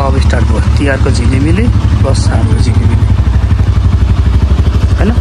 अब स्टार्ट भयो तिहारको झिलिमिली प्लस हाम्रो झिलिमिली हैन।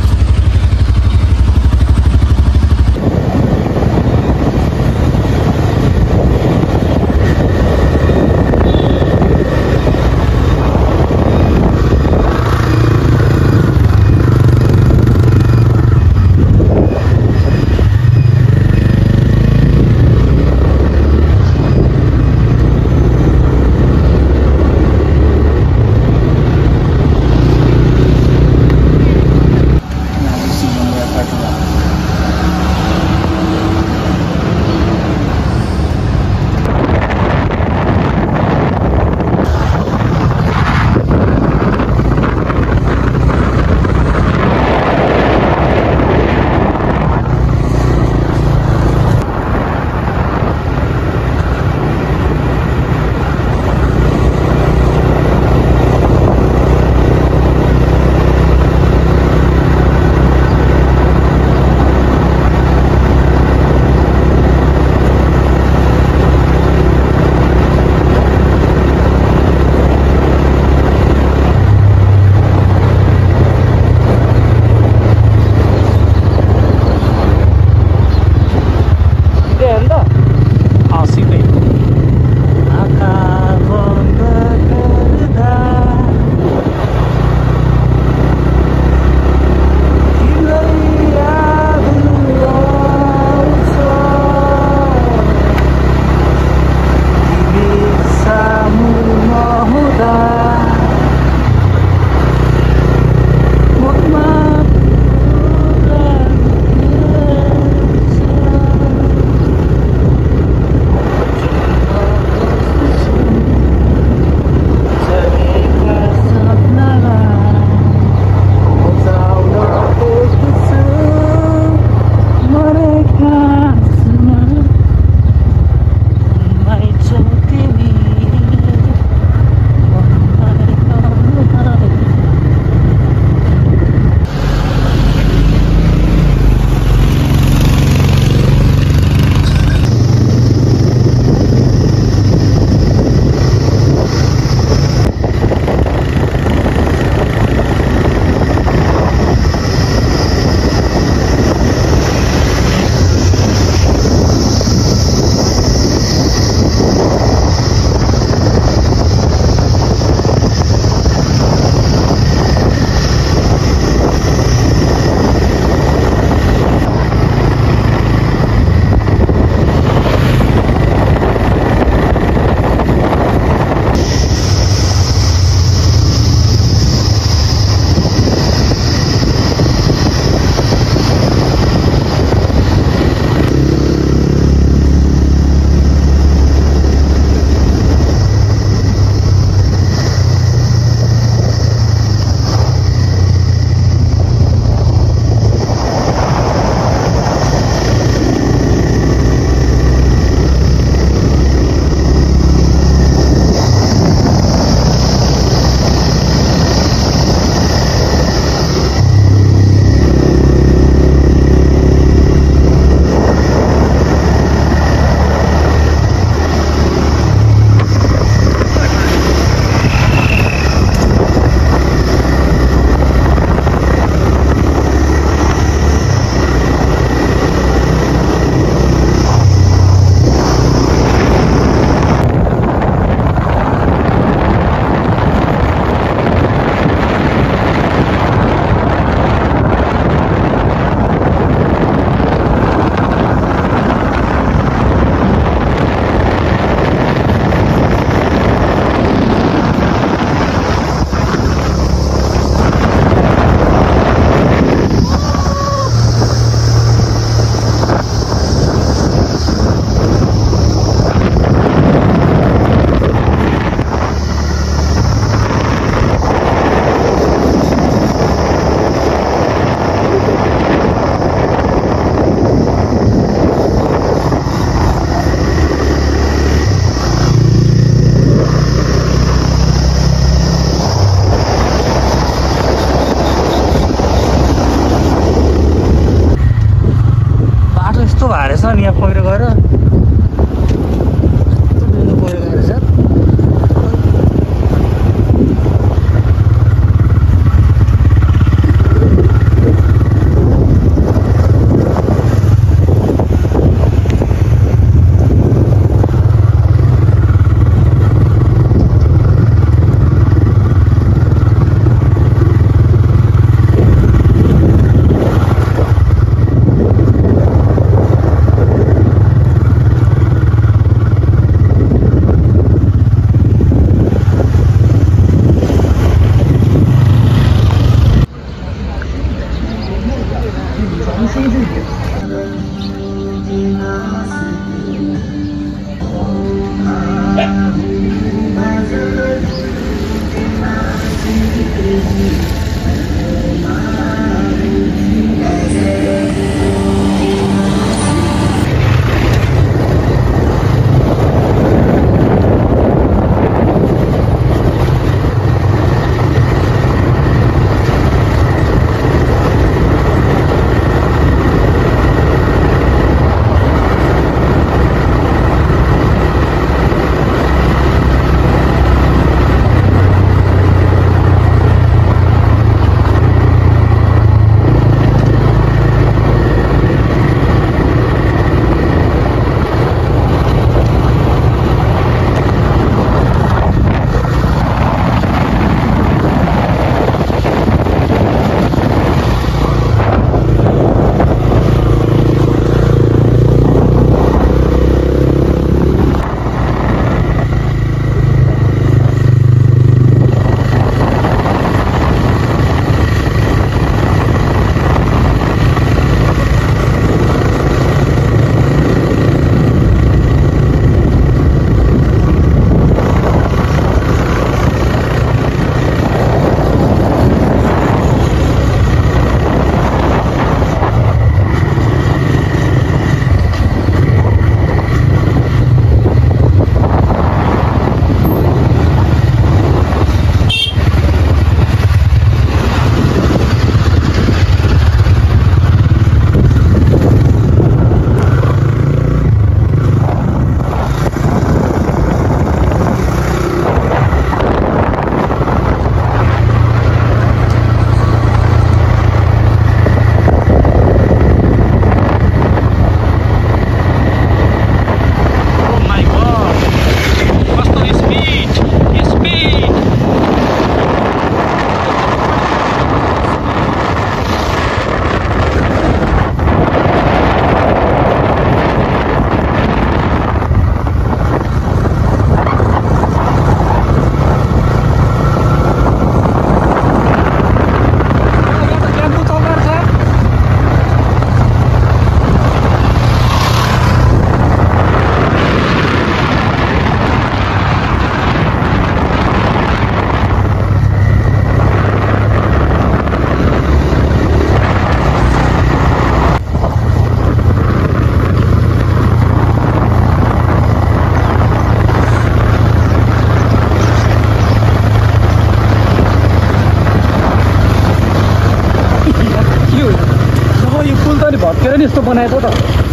बनाएको त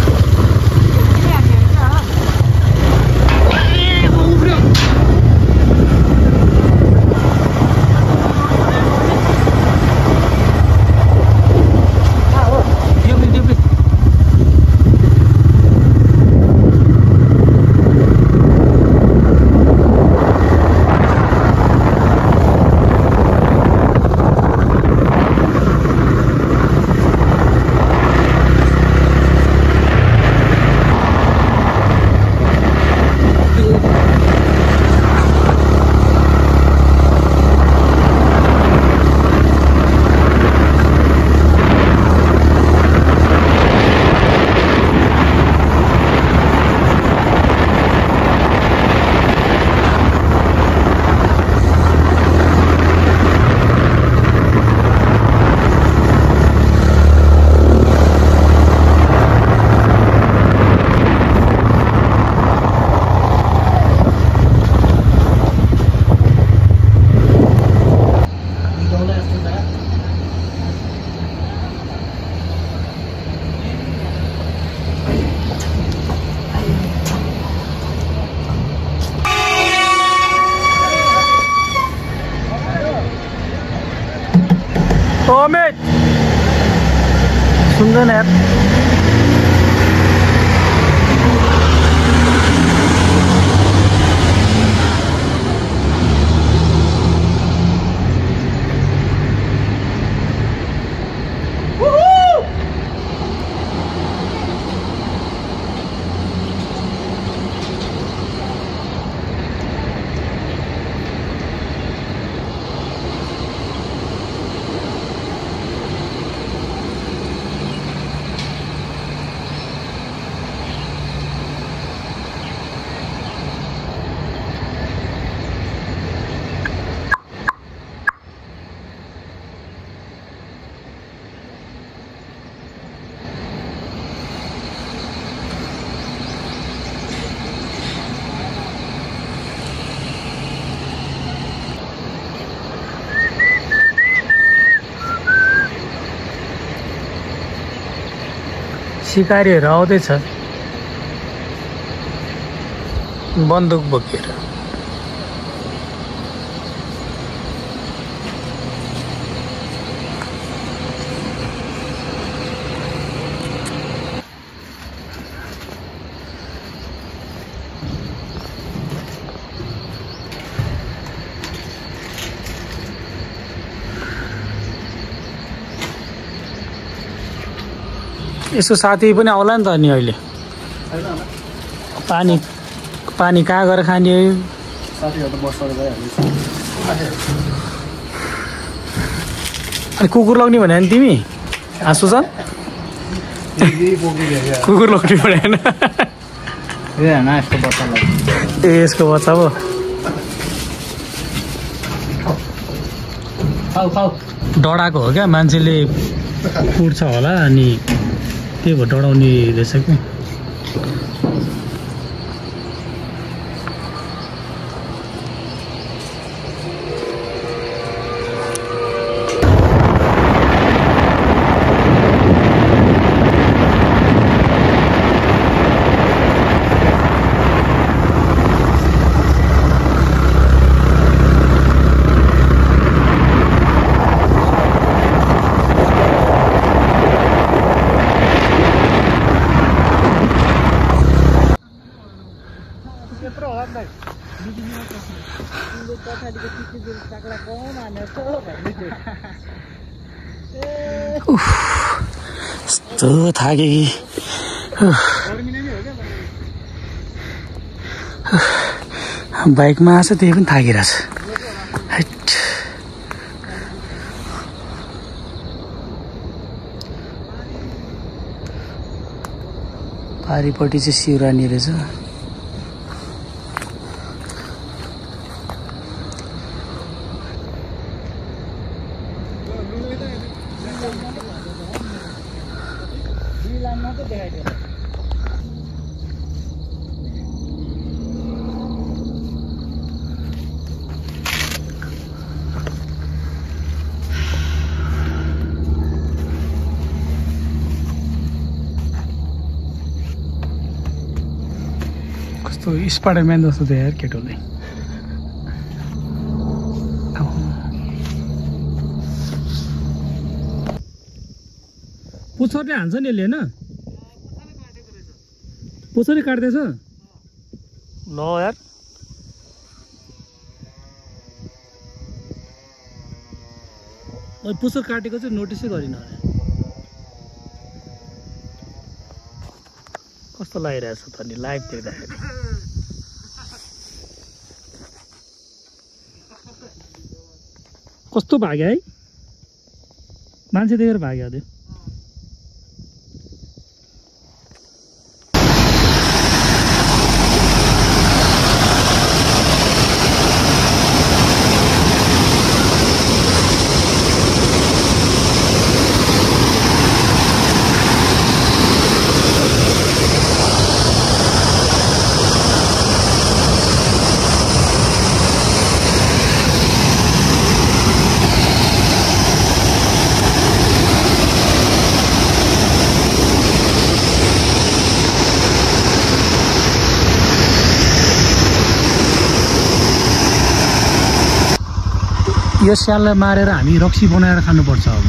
Omid सुन्दैन यार शिकारीहरु आउँदैछ बन्दुक बोकेर यसको साथी पनि आउला नि त अनि अहिले पानी पानी कहाँ गएर खाने साथीहरु त बस्छ गइहाल्छ अनि कुकुर लग्ने भने नि तिमी आसु छ कुकुर लग्ने भनेन ए हैन यसको बच्चा लाग्छ ए यसको बच्चा हो खाऊ खाऊ डडाको हो क्या मान्छेले कुट्छ होला अनि त्यही भएर डराउने रहेछ कि यस्तो थाके कि बाइकमा आछ त्यही पनि थाकिरहेछ पारिपट्टि चाहिँ सिउरानी रहेछ कस्तो स्पाइडरम्यान जस्तो थियो यार केटोले पुच्छरले हान्छ नि यसले होइन पुच्छरले काट्दैछ ल यार पुच्छर काटेको चाहिँ नोटिसै गरिन कस्तो लागिरहेछ त नि लाइभ देख्दाखेरि कस्तो भाग्यो है मान्छे देखेर भाग्यो त्यो यो स्याललाई मारेर हामी रक्सी बनाएर खानुपर्छ अब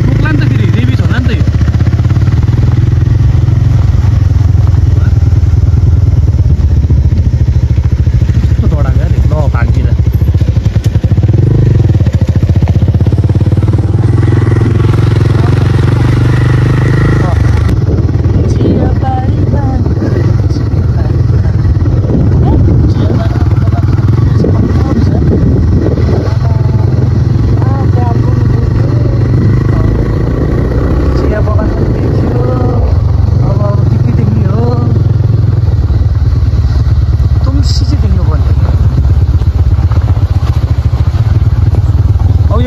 टोक्ला नि त फेरि रेबिट होला नि त यो कस्तो दौडा गयो ल भागतिर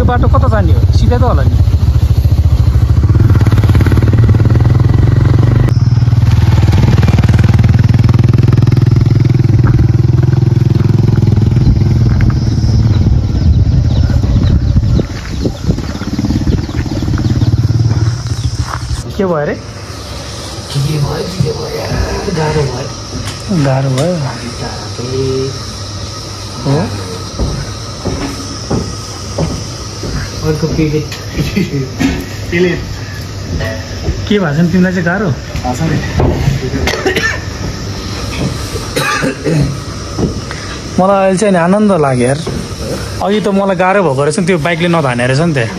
बाटो कता जाने हो सिधै त होला नि के भयो अरे गाह्रो भयो हो अर्को पीडित के भएको छ नि तिमीलाई चाहिँ गाह्रो मलाई अहिले चाहिँ आनन्द लाग्यो यार अघि त मलाई गाह्रो भएको रहेछ नि त्यो बाइकले नधाने रहेछ नि त्यहाँ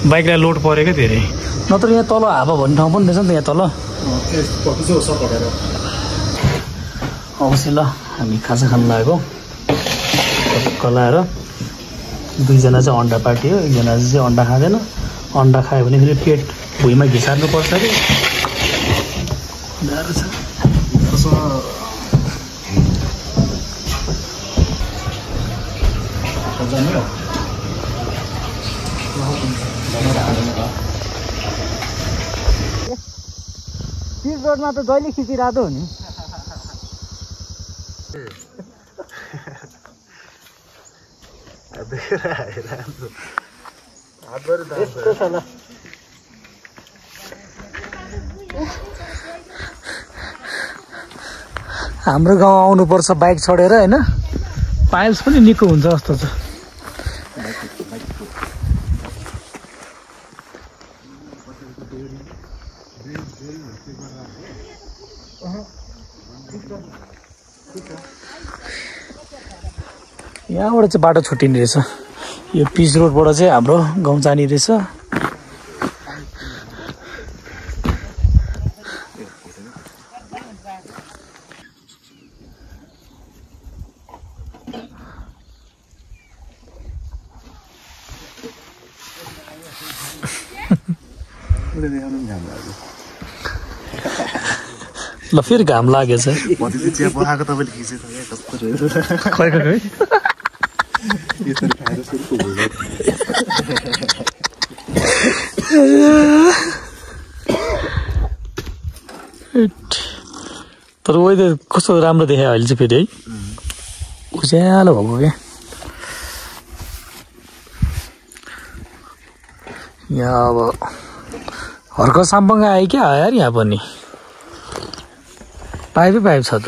बाइकलाई लोड परेको धेरै नत्र यहाँ तल हावा भन्ने ठाउँ पनि रहेछ नि त यहाँ तल अवश्य ल हामी खाजा खान लागेको कलाएर दुईजना चाहिँ अन्डा पार्टियो एकजना चाहिँ अन्डा खाँदैन अन्डा खायो भने फेरि पेट भुइँमा घिसार्नुपर्छ अरे गाह्रो छ पिच रोडमा त जहिले खिचिरहेको हो नि हाम्रो गाउँ आउनुपर्छ बाइक छोडेर होइन पाइल्स पनि निको हुन्छ जस्तो छ यहाँबाट चाहिँ बाटो छुट्टिने रहेछ यो पिच रोडबाट चाहिँ हाम्रो गाउँ जाने रहेछ ल फेरि घाम लागेछ तर वेदर कस्तो राम्रो देखायो अहिले चाहिँ फेरि है उज्यालो भएको क्या यहाँ अब हर्क साम्बङ्ग आयो क्या यार यहाँ पनि पाइपै पाइप छ त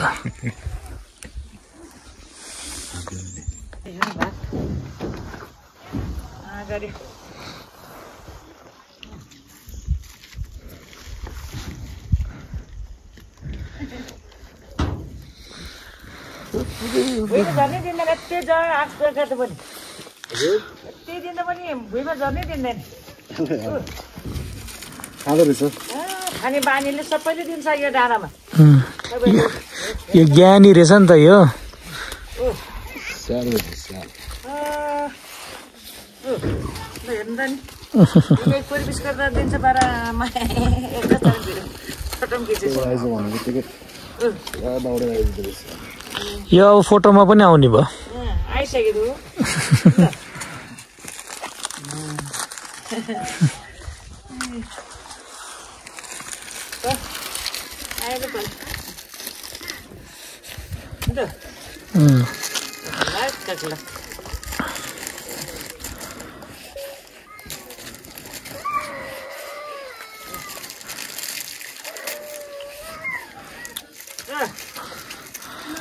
खाने बानीले सबैले दिन्छ यो डाँडामा यो ज्ञानी रहेछ नि त यो हेर्नु त नि परिवेश गर्दा दिन्छ बाह्रमा यो अब फोटोमा पनि आउने भयो आइसक्यो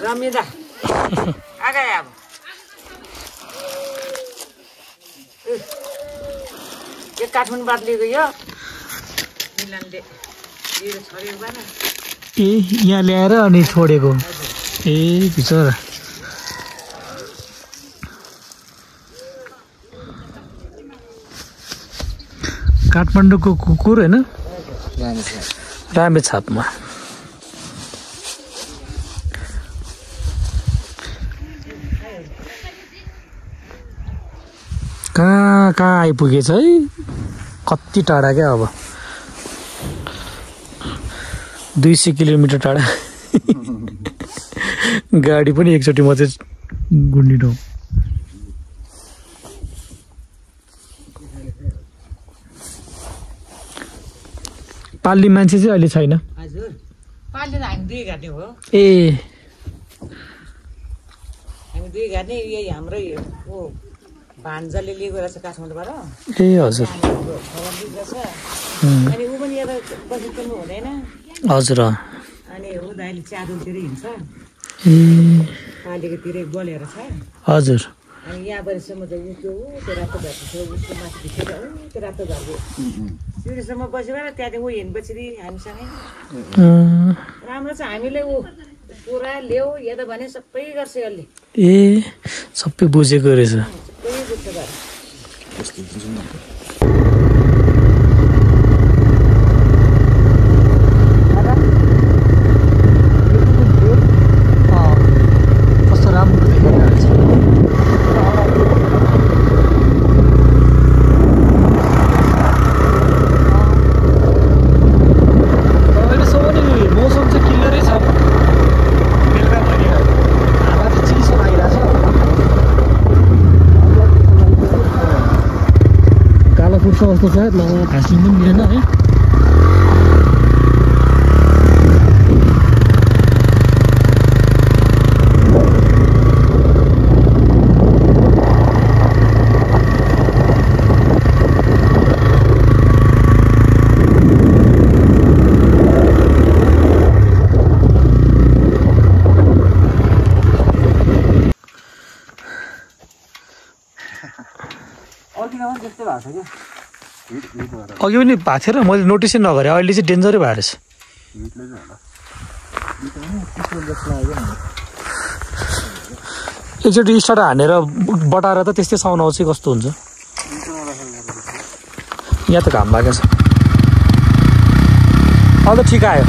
रमिदा आगा अब यो काठमाडौँबाट लिएको यो मिलनले लिएर छोडेको भएन ए यहाँ ल्याएर अनि छोडेको ए बिचरा काठमाडौँको कुकुर होइन रामेछापमा कहाँ आइपुगेछ है कति टाढा क्या अब 200 किलोमिटर टाढा गाडी पनि एकचोटि मात्रै गुड्ने ठाउँ पाल्ने मान्छे चाहिँ अहिले छैन पाल्ने त हामी 2 घाटे हो ए हामी 2 घाटे यही हाम्रै हो भान्जाले लिएको रहेछ काठमाडौँबाट ए हजुर अनि ऊ पनि यता बसिसक्नु हुँदैन हजुर अनि ऊ त अहिले च्यादुलतिरै हिँड्छ ए पालेकोतिरै गलेर छ हजुर अनि यहाँ बसेसम्म चाहिँ त्यो रातो घरको छ उसको माथि भित्र त्यो रातो घरको त्योसम्म बस्यो भने त्यहाँदेखि ऊ हिँड्पछि हामीसँगै राम्रो छ हामीले ऊ पुरा ल्याऊ या त भने सबै गर्छ यसले ए सबै बुझेको रहेछ सबै बुझ्छ घर कस्तो छ लगाएर घाँस लिनु पनि मिलेन है जस्तै भएको छ क्या अघि पनि भएको थियो र मैले नोटिसै नगरेँ अहिले चाहिँ डेन्जरै भएर रहेछ एकचोटि स्टार्ट हानेर बटाएर त त्यस्तै साउन्ड आउँछ कस्तो हुन्छ यहाँ त घाम लागेको छ अहिले त ठिक आयो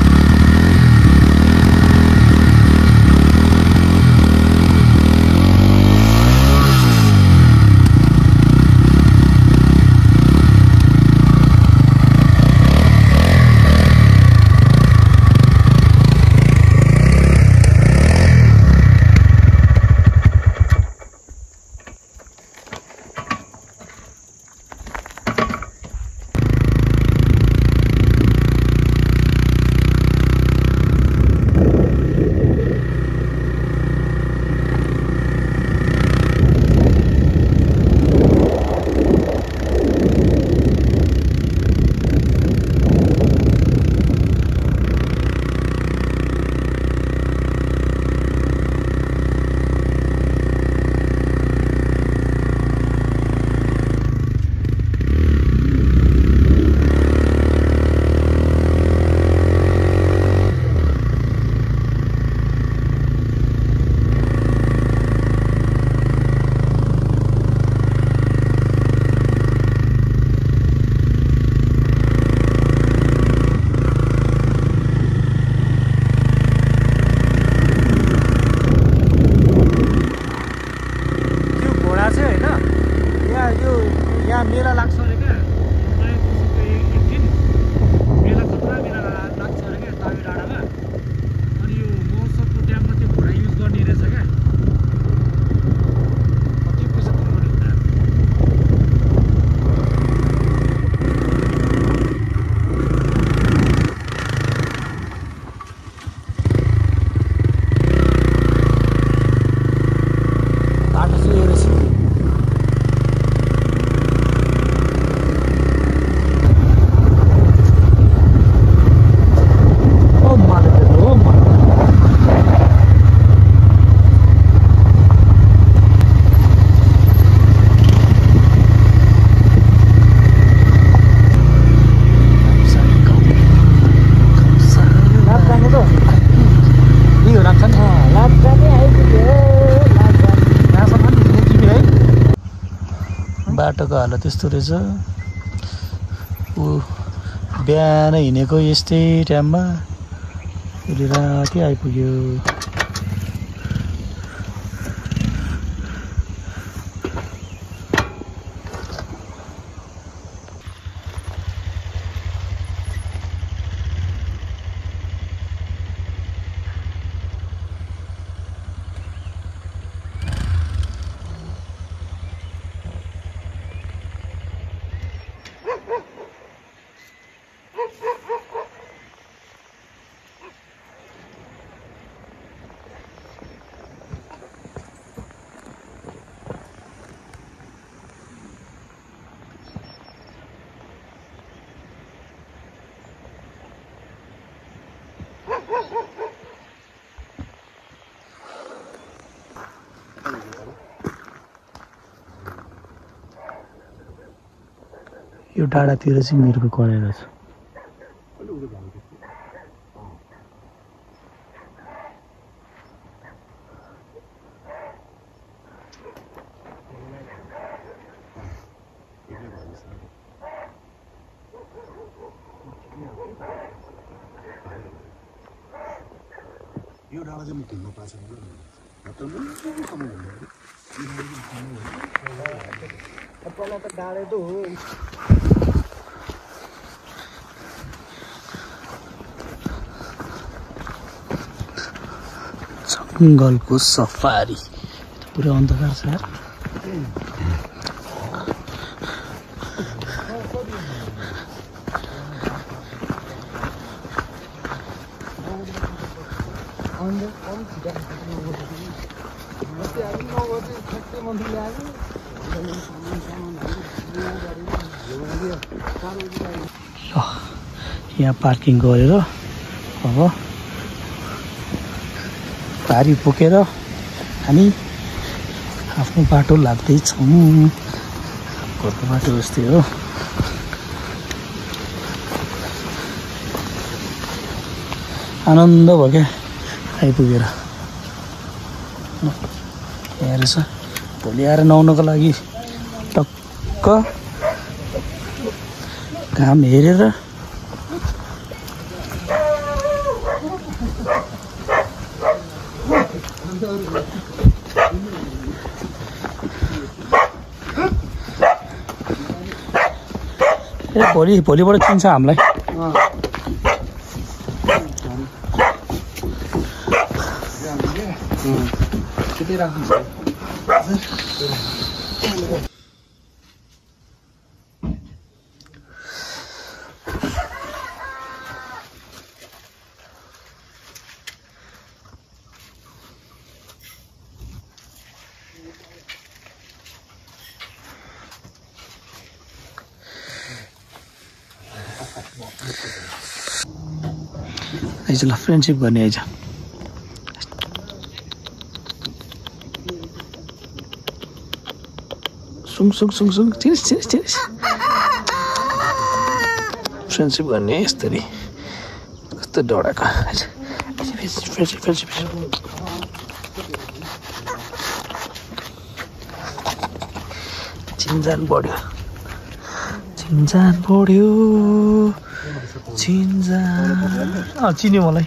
बाटोको हालत यस्तो रहेछ ऊ बिहान हिँडेको यस्तै टाइममा उसले राति आइपुग्यो यो डाँडातिर चाहिँ मिर्ग करेर छ यो डाँडा चाहिँ म घुम्नु पाएको पहिला त डाँडै त हो जङ्गलको सफारी पुरा अन्धकार छ यार यहाँ पार्किङ गरेर अब गाडी बोकेर हामी आफ्नो बाटो लाग्दैछौँ घरको बाटो जस्तै हो आनन्द भयो क्या आइपुगेर यहाँ रहेछ भोलि आएर नुहाउनको लागि टक्क घाम हेरेर भोलिबाट चिन्छ हामीलाई आइज ल फ्रेन्डसिप गर्ने आइज सुङ चिनिस फ्रेन्डसिप गर्ने यस्तरी कस्तो डराएको फ्रेन्डसिप चिन्जान बढ्यो चिन्यो मलाई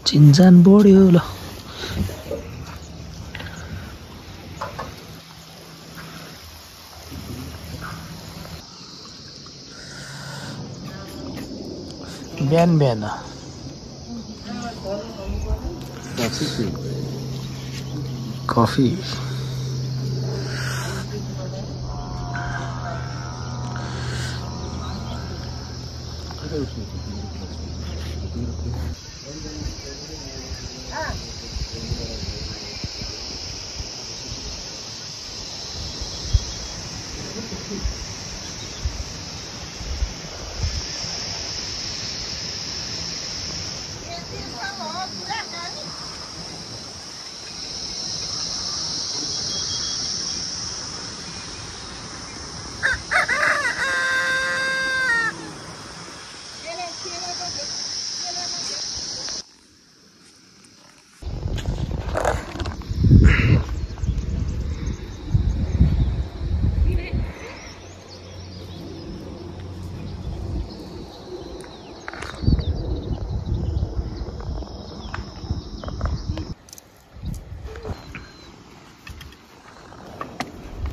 चिन्जान बढ्यो ल बिहान कफी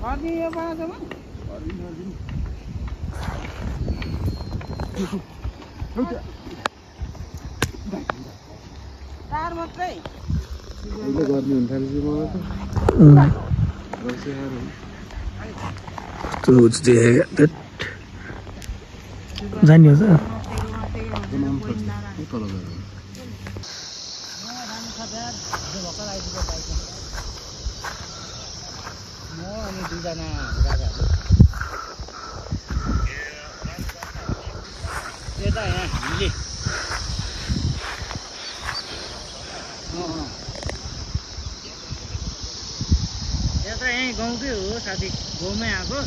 अनि यो बाटोमा तार मात्रै गर्ने हुन थालेपछि मलाई त जानी हो त म अनि दुईजना दादाहरू यता यहाँ हामीले यता यहीँ गाउँकै हो साथी गाउँमै आएको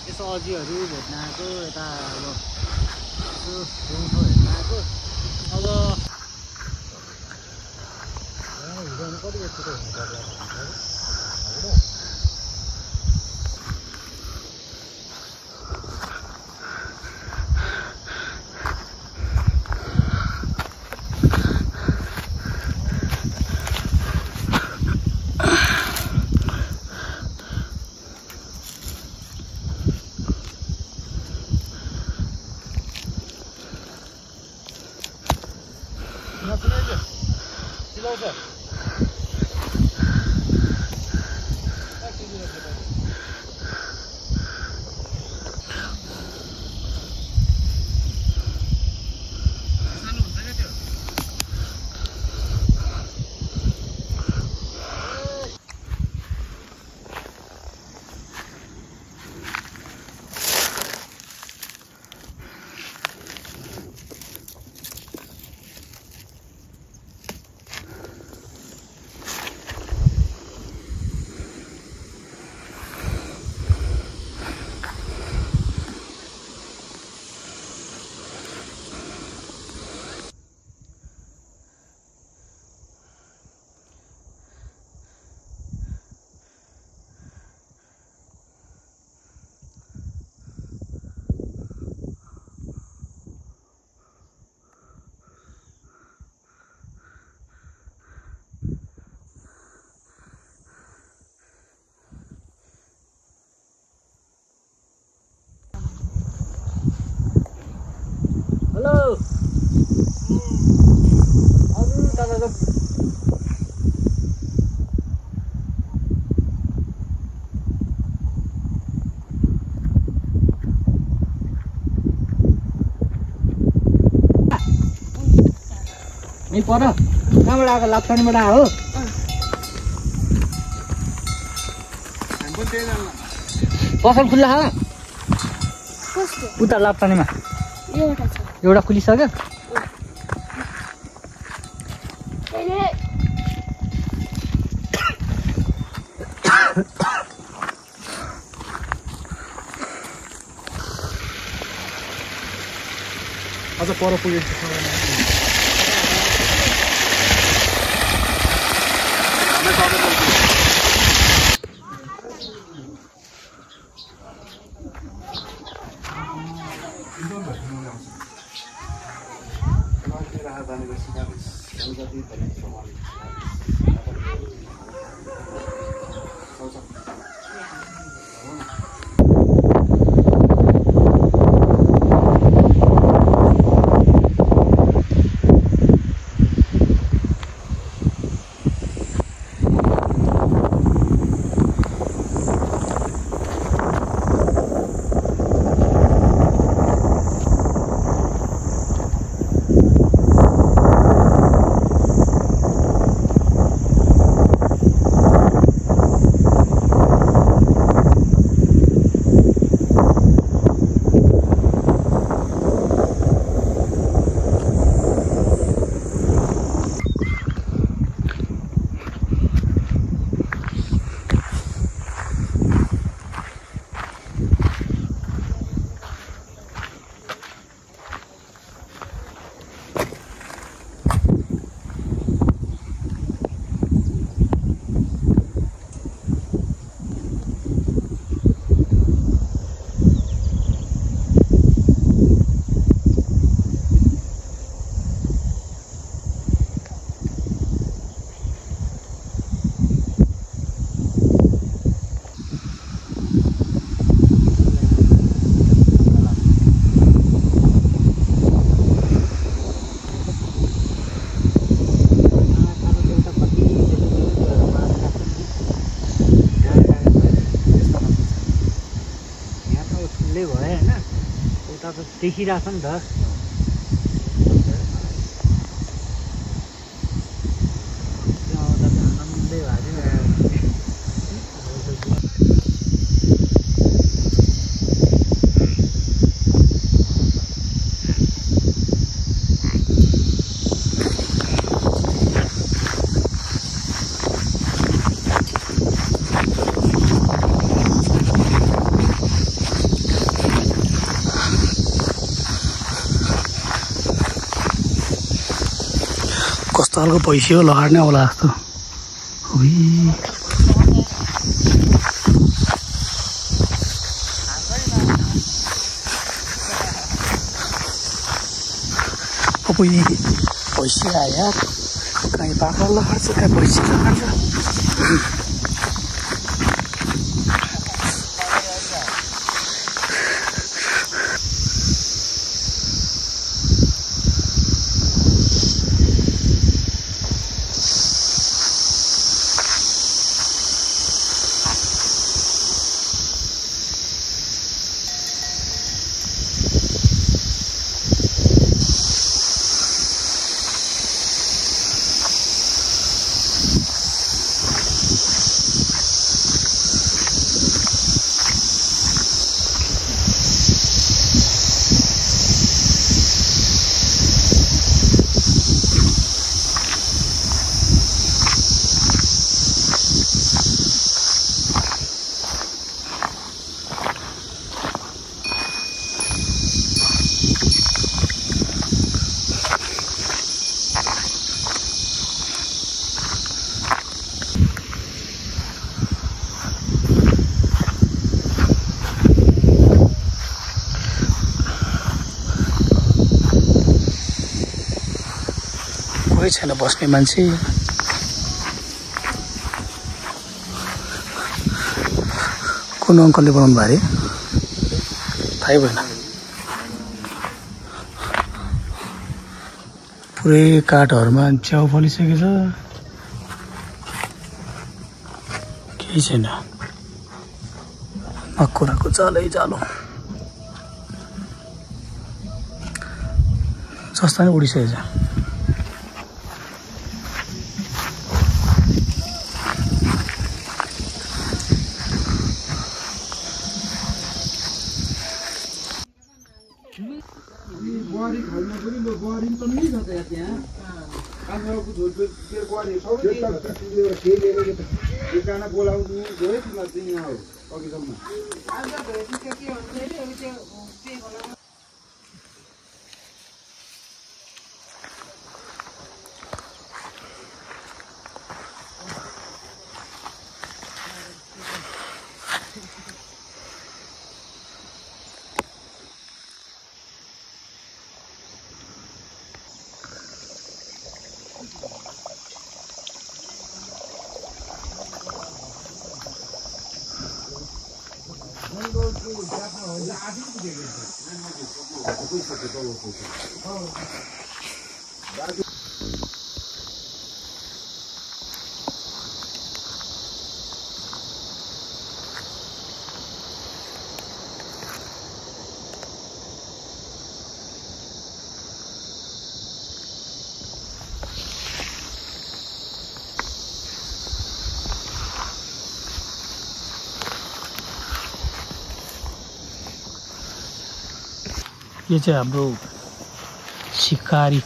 यसो अजीहरू भेट्न आएको यता अब यसो गाउँठाउँ हेर्न आएको अब हिँड्नु कति छिटो हुनु पर्ला हेलो हजुर दादा यहीँ पर कहाँबाट आएको लाप्चानीबाट आयो पसल खुल्ला उता लाप्चानीमा एउटा खुलिसक्यो अझ पर पुगेको त देखिरहेको छ नि त आनन्दै भयो कस्तो खालको पैसा हो लगाड्ने होला जस्तो पैसा आयो कहीँ बाख्रा लगाड्छ कहीँ पैसा लगाड्छ कोही छैन बस्ने मान्छे कुन अङ्कलले बनाउनु भयो अरे थाहै भएन पुरै काठहरुमा च्याउ फलिसकेको छ केही छैन मकुराको जालै जालो जस्ता नै उडिसकेको छ यो चाहिँ हाम्रो शिकारी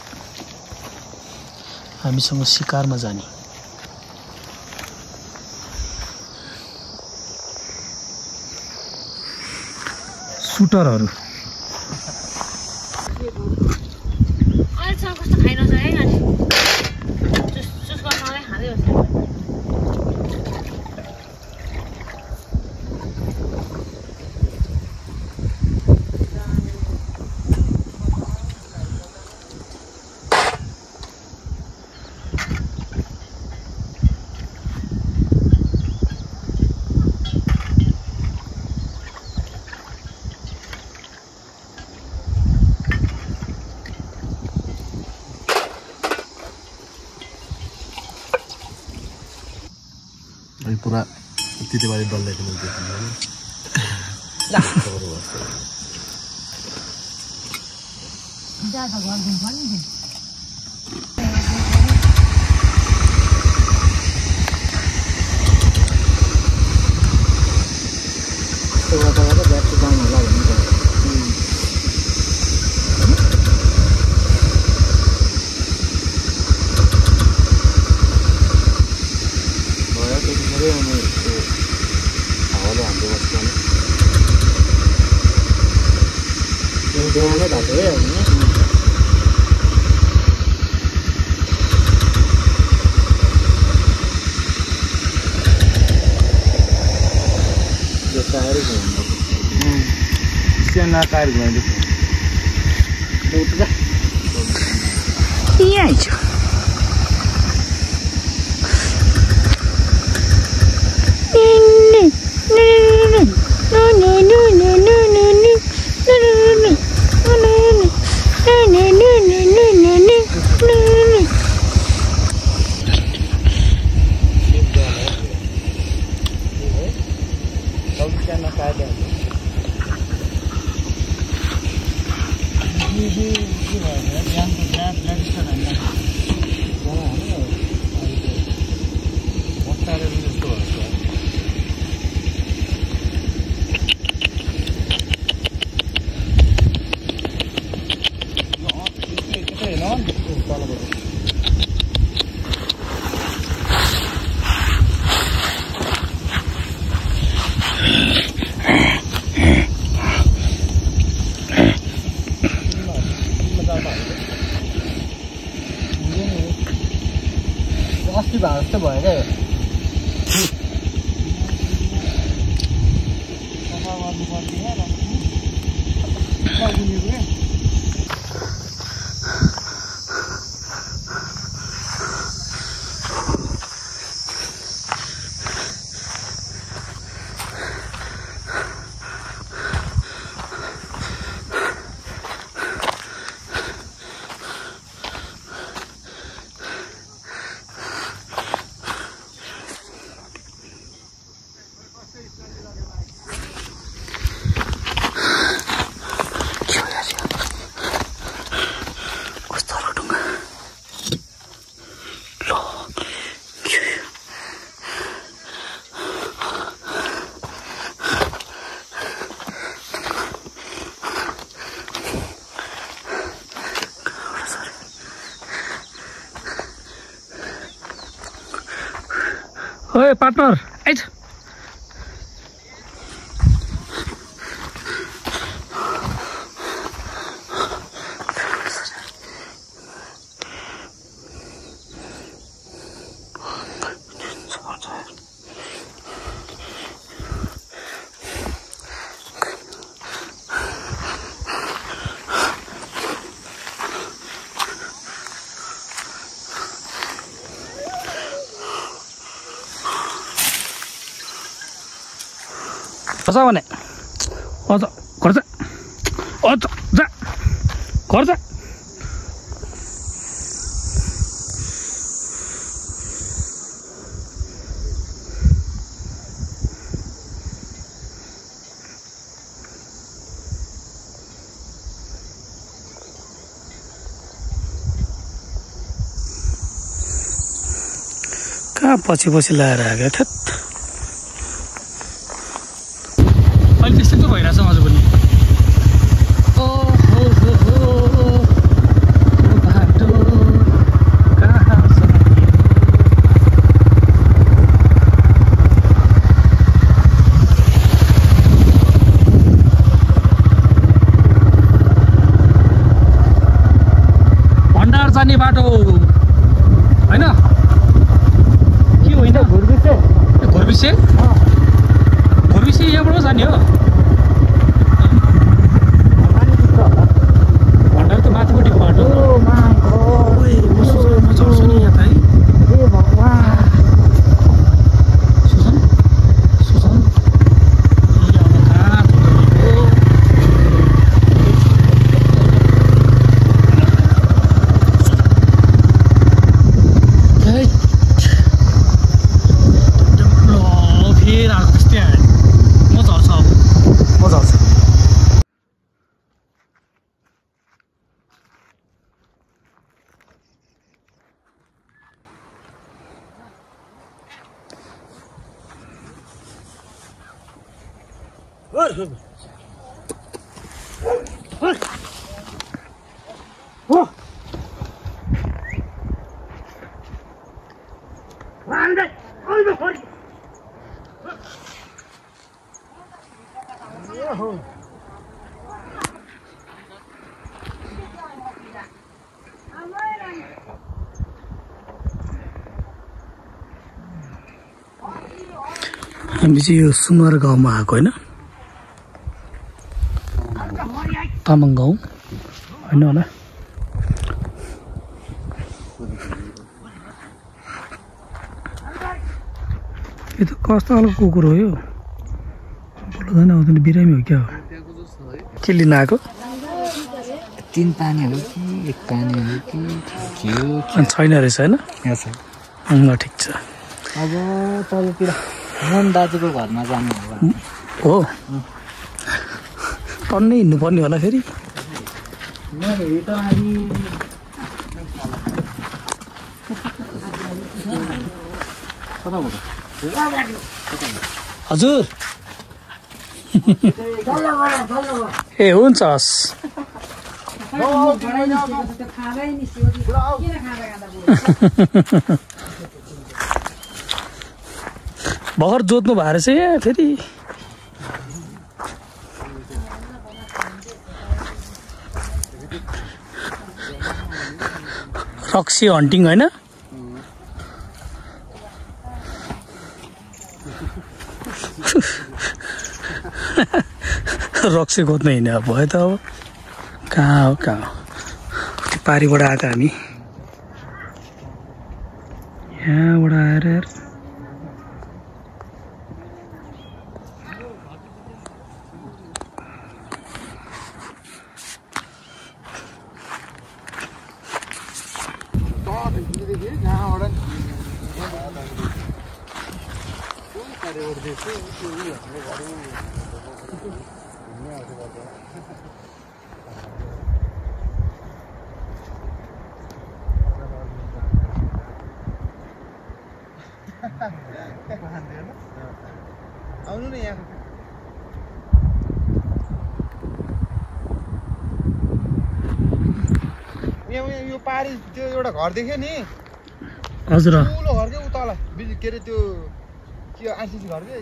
हामीसँग शिकारमा जाने सुटरहरु पूरा त्यति बारे डल्लै पनि ज्यादा गरिदिनु पर्ने नि ब्याट्री डाउन होला भन्ने भयो त्यतिखेरै अनि त्यो हावाले हान्दै बस्छ नि त्यो बिहानै भएको है अनि टायर घुमाउँदा टायर घुमाइदिएको यहीँ छ अस्ति भएको जस्तो भयो क्या ओए पार्टनर आइज कसा भने अझ घर जा अझ जा घर जा कहाँ पछि पछि लगाएर आएको थेत अहिले त्यस्तै त भइरहेछ अझ पनि बाटो कहाँ छ भण्डार जाने बाटो होइन के होइन घोरबिसे यहाँबाट जाने हो हामी चाहिँ यो सुमर गाउँमा आएको होइन तामाङ गाउँ होइन होला यो त कस्तो खालको कुकुर हो यो बोल्दैन आउँदैन बिरामी हो क्या के लिन आएको 3 पानी हो कि 1 पानी हो कि छैन रहेछ होइन ल ठिक छ अब तलतिर मोहन दाजुको घरमा जानु हो टन्नै हिँड्नुपर्ने होला फेरि हजुर ए हुन्छ हस् भर्खर जोत्नु भएर चाहिँ यहाँ फेरि रक्सी हन्टिङ होइन रक्सी खोज्न हिँड्ने अब भयो त अब कहाँ हो त्यो पारीबाट आएको हामी यहाँबाट आएर आउनु न यहाँ यो पारी त्यो एउटा घर देख्यो नि हजुर ठुलो घर के उता के अरे त्यो के आरसीसी घर के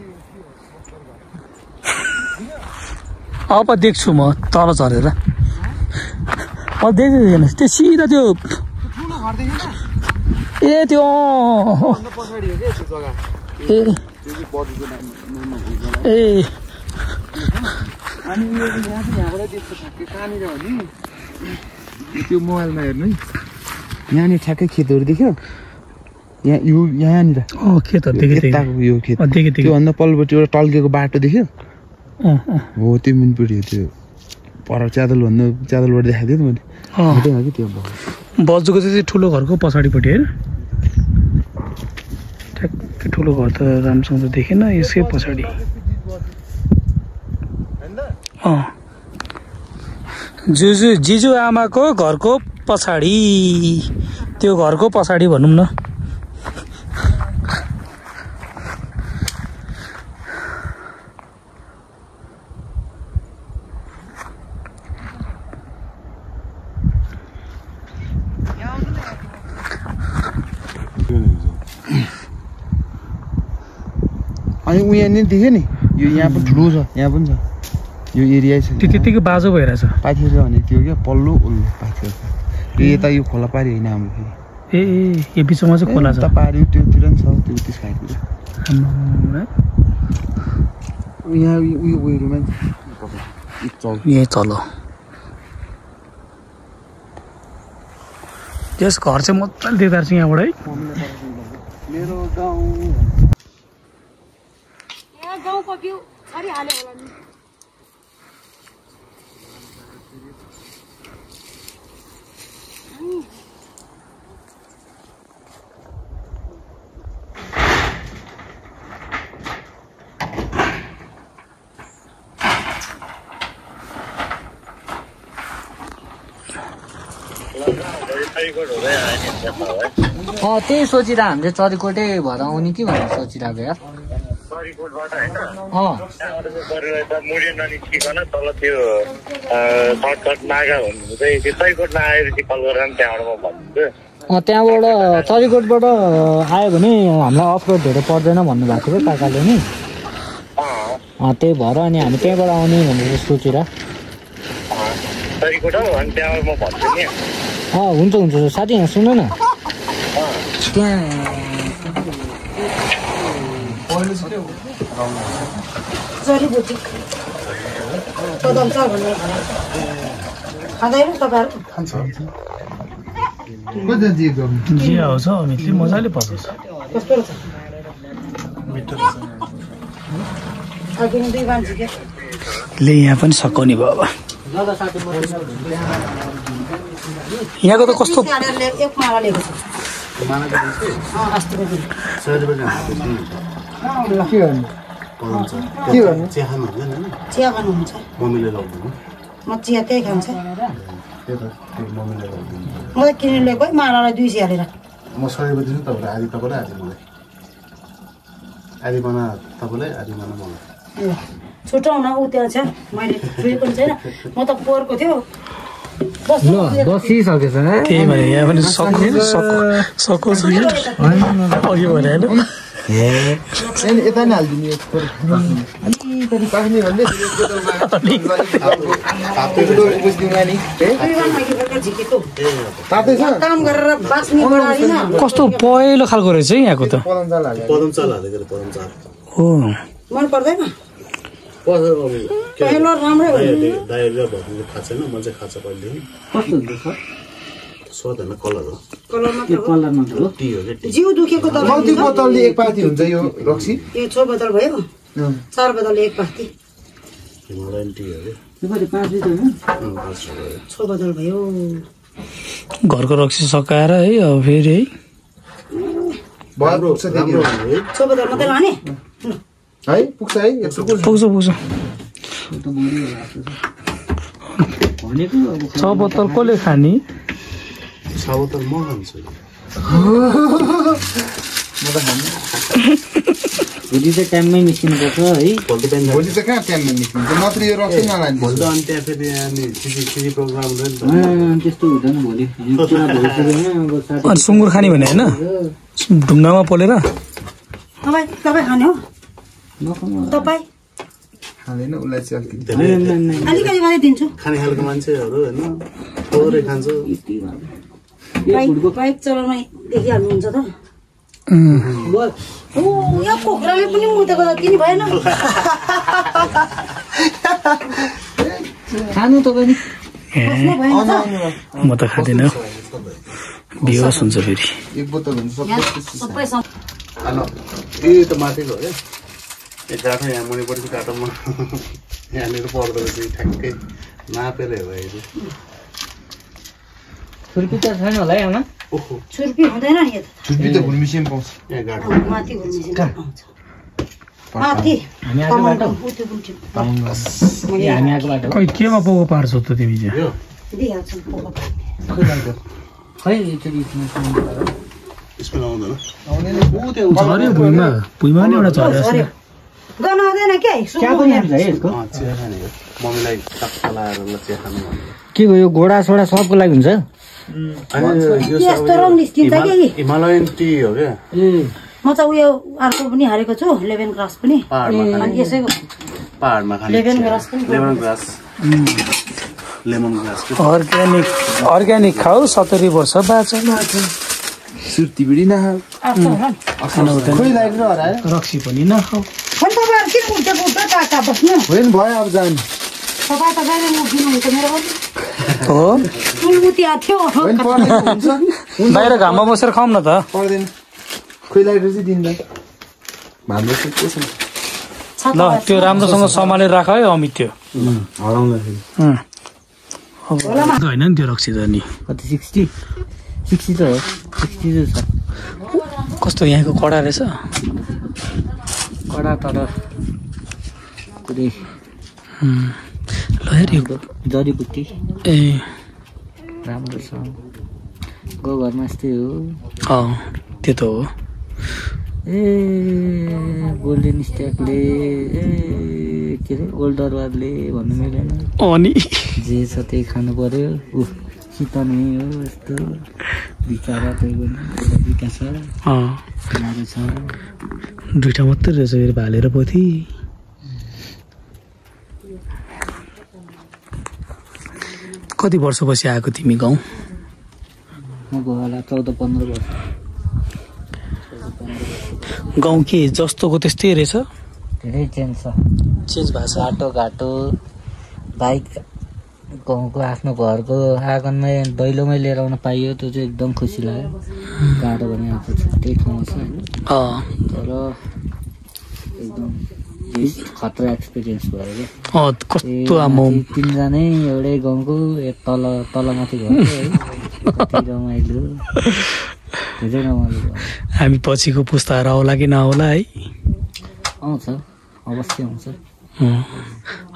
अब देख्छु म तल झरेर म देखेको छैन त्यो सिधा त्यो ठुलो घर देख्यो ए त्यो पछाडि हो के त्यो जग्गा ए अनि यो यहाँबाट देख्छ ठ्याक्कै कहाँनिर हो नि त्यो मोबाइलमा हेर्नु है यहाँनिर ठ्याक्कै खेतहरू देख्यो यहाँनिर खेतहरू देखेँ यो खेत त्योभन्दा पल्लोपट्टि एउटा टल्केको बाटो देख्यो हो त्यो मुनिपट्टि हो त्यो पर च्यादलबाट देखाएको थियो नि मैले त्यो बज्जुको चाहिँ ठुलो घरको पछाडिपट्टि होइन ठ्याक्कै ठुलो घर त राम्रोसँग त देखेन यसकै पछाडि जिजु आमाको घरको पछाडि त्यो घरको पछाडि भनौँ न अनि उ यहाँनिर देख्यो नि यो यहाँ पनि ठुलो छ यहाँ पनि छ यो एरिया छ त्यो त्यतिकै बाजो भइरहेछ पाथिर छ भने त्यो क्या पल्लो उल्लो पाथिर छ यो यता यो खोला पारी होइन हाम्रो फेरि यो बिचमा चाहिँ खोला छ पारी त्योतिर पनि छ त्यो त्यस खाइतिर यहाँ उयो उयोमा यहीँ तल त्यस घर चाहिँ मजाले देख्दो रहेछ यहाँबाट है मेरो गाउँ गाउँको बिउ छरिहाल्यो होला नि त्यही सोचिरहेको हामीले चरीकोटै भएर आउने कि भनेर सोचिरहेको यार सरीकोटबाट होइन त्यहाँबाट चाहिँ गरेर यता मुडे ननिस्किकन तल त्यो सर्टकट नागा हुँदै त्यो सरीकोट नआएपछि कल गरेर त्यहाँबाट म भनिदिन्छु। त्यहाँबाट चरीकोटबाट आयो भने हामीलाई अफरोड धेरै पर्दैन भन्नुभएको थियो काकाले नि। त्यही भएर अनि हामी त्यहीँबाट आउने भनेर सोचेर सरीकोट हो अनि त्यहाँबाट म भन्छु नि। हुन्छ हुन्छ साथी यहाँ सुन न त्यहाँ जडीबुटी बदाम चाल भनेर खाँदैन तपाईँहरू? जे आउँछ अमितले मजाले पकाउँछ। कस्तो रहेछ? अघिनो 2 मान्छे के ले यहाँ पनि सकाउने भयो अब। यहाँको त कस्तो एक माला लिएको छ अस्तिको दिन। चिया खानुहुन्छ? म चिया त्यही खान्छ। मलाई किनेर ल्याएको है मालालाई 200 हालेर। म सबै दिन्छु तपाईँलाई आधी तपाईँलाई आधी मलाई आधी बना तपाईँलाई आधी बना मलाई छुट्याउन ऊ त्यहाँ छ मैले फेरि पनि छैन म त पोहोरको थियो बसिसकेछ त्यही भने यहाँ पनि सको छ कि अघि भने होइन यता नै हालिदिनु अलिकति पाक्ने भन्दै काम गरेर बाँच्ने कस्तो पहिलो खालको रहेछ है यहाँको त हो मन पर्दैन पहिलो राम्रै हो जिउ दुखेको त बोतलले एक पाती हुन्छ यो रक्सी यो 6 बोतल भयो 4 बोतल एक पाती 6 बोतल भयो घरको रक्सी सकाएर है अब फेरि है 6 बोतल मात्रै लाने है पुग्छ है पुग्छ 6 बोतल कसले खाने 6 बोतल म खान्छु भोलि चाहिँ टाइममै निस्किनु पर्छ है भोलि चाहिँ कहाँ टाइममा निस्किन्छ नत्र यो रक्सी नलाने भोलि त अनि त्यहाँ फेरि अनि प्रोग्राम त्यस्तो हुँदैन भोलि अनि सुँगुर खाने भने होइन ढुङ्गामा पोलेर तपाईँ खाने हो तपाईँ खाँदैन उसलाई चाहिँ अलिकति अलिकति मात्रै दिन्छु खाने खालको मान्छेहरू होइन थोरै खान्छ बाइक चलाउन देखिहाल्नुहुन्छ त यो कुखुराले पनि मुतेको त किन भएन खानु तपाईँ म त खाँदिनँ बिहोस हुन्छ फेरि एक बोतल हुन्छ सबै यो त माथिको हो क्या यो काठो यहाँ मुनिपट्टि काठोमा यहाँनिर पर्दो रहेछ ठ्याक्कै नापेर हेर्दाखेरि छुर्पी त छैन होला है आमा छुर्पी हुँदैन नि यता छुर्पी त घुर्मिसिम पाउँछ यहाँ गाडो माथि घुर्मिसिन पाउँछ माथि हामी आएको बाटो हामी आएको बाटो खै केमा पोको पार्छौ त तिमी चाहिँ यो दिइहाल्छौँ पोको खै एकचोटि यसमा आउँदैन झऱ्यो भुइँमा भुइँमा नि एउटा झऱ्यो गर्न आउँदैन के चिया पनि आउँछ है यसको चिया खाने हो मम्मीलाई टक्क लाएर ल चिया खानु भन्नु के हो यो घोडा सोडा सबको लागि हुन्छ यस्तो रङ निस्किन्छ कि हिमालयन टी हो क्या म त उयो अर्को पनि हालेको छु 11 ग्रास पनि अनि यसैको पहाडमा खाने 11 ग्रास पनि लेमन ग्रास अर्ग्यानिक खाऊ 70 वर्ष बाँच सुर्ती बिडी नखाऊ खानु हुँदैन खोइ लाइट हरायो रक्सी पनि नखाऊ तपाईँहरू किन उठ्दै काका बस्नु होइन भयो अब जानु तपाईँ त गाडी उठ्दिनुहुन्छ मेरो पनि हो टुलमुती थियो होइन पर्दैन हुन्छ बाहिर घाममा बसेर खाऊँ न त पर्दैन खोइ लाइट चाहिँ दिँदा हाम्रो चाहिँ के छ ल त्यो राम्रोसँग सम्हालेर राख है अमित त्यो हराउँदाखेरि होइन नि त्यो रक्सी त नि कति 60 त हो 60 छ कस्तो यहाँको कडा रहेछ कडा तर पुरै ल हेर यो जडीबुटी ए राम्रो छ गाउँघरमा यस्तै हो त्यो त हो गोल्डन स्ट्याकले के अरे ओल्ड दरबारले भन्नु मिलेन अनि जे छ त्यही खानु पर्यो शीत नै हो यस्तो बिचरा त्यही पनि दुईटा छ दुईटा मात्रै रहेछ फेरि भालेर पोथी कति वर्षपछि आएको तिमी गाउँ म गयो होला 14-15 वर्ष गाउँ के जस्तोको त्यस्तै रहेछ धेरै चेन्ज छ चेन्ज भएको छ घाटो बाइक गाउँको आफ्नो घरको आँगनमै दैलोमै लिएर आउन पाइयो त्यो चाहिँ एकदम खुसी लाग्यो गाडो भने अब छुट्टै ठाउँमा छ होइन तर एकदम खतरा एक्सपिरियन्स भयो क्या कस्तो 3जनै एउटै गाउँको तलमाथि घर है कति रमाइलो धेरै रमाइलो भयो हामी पछिको पुस्ताहरू आउला कि नआउला है आउँछ अवश्य आउँछ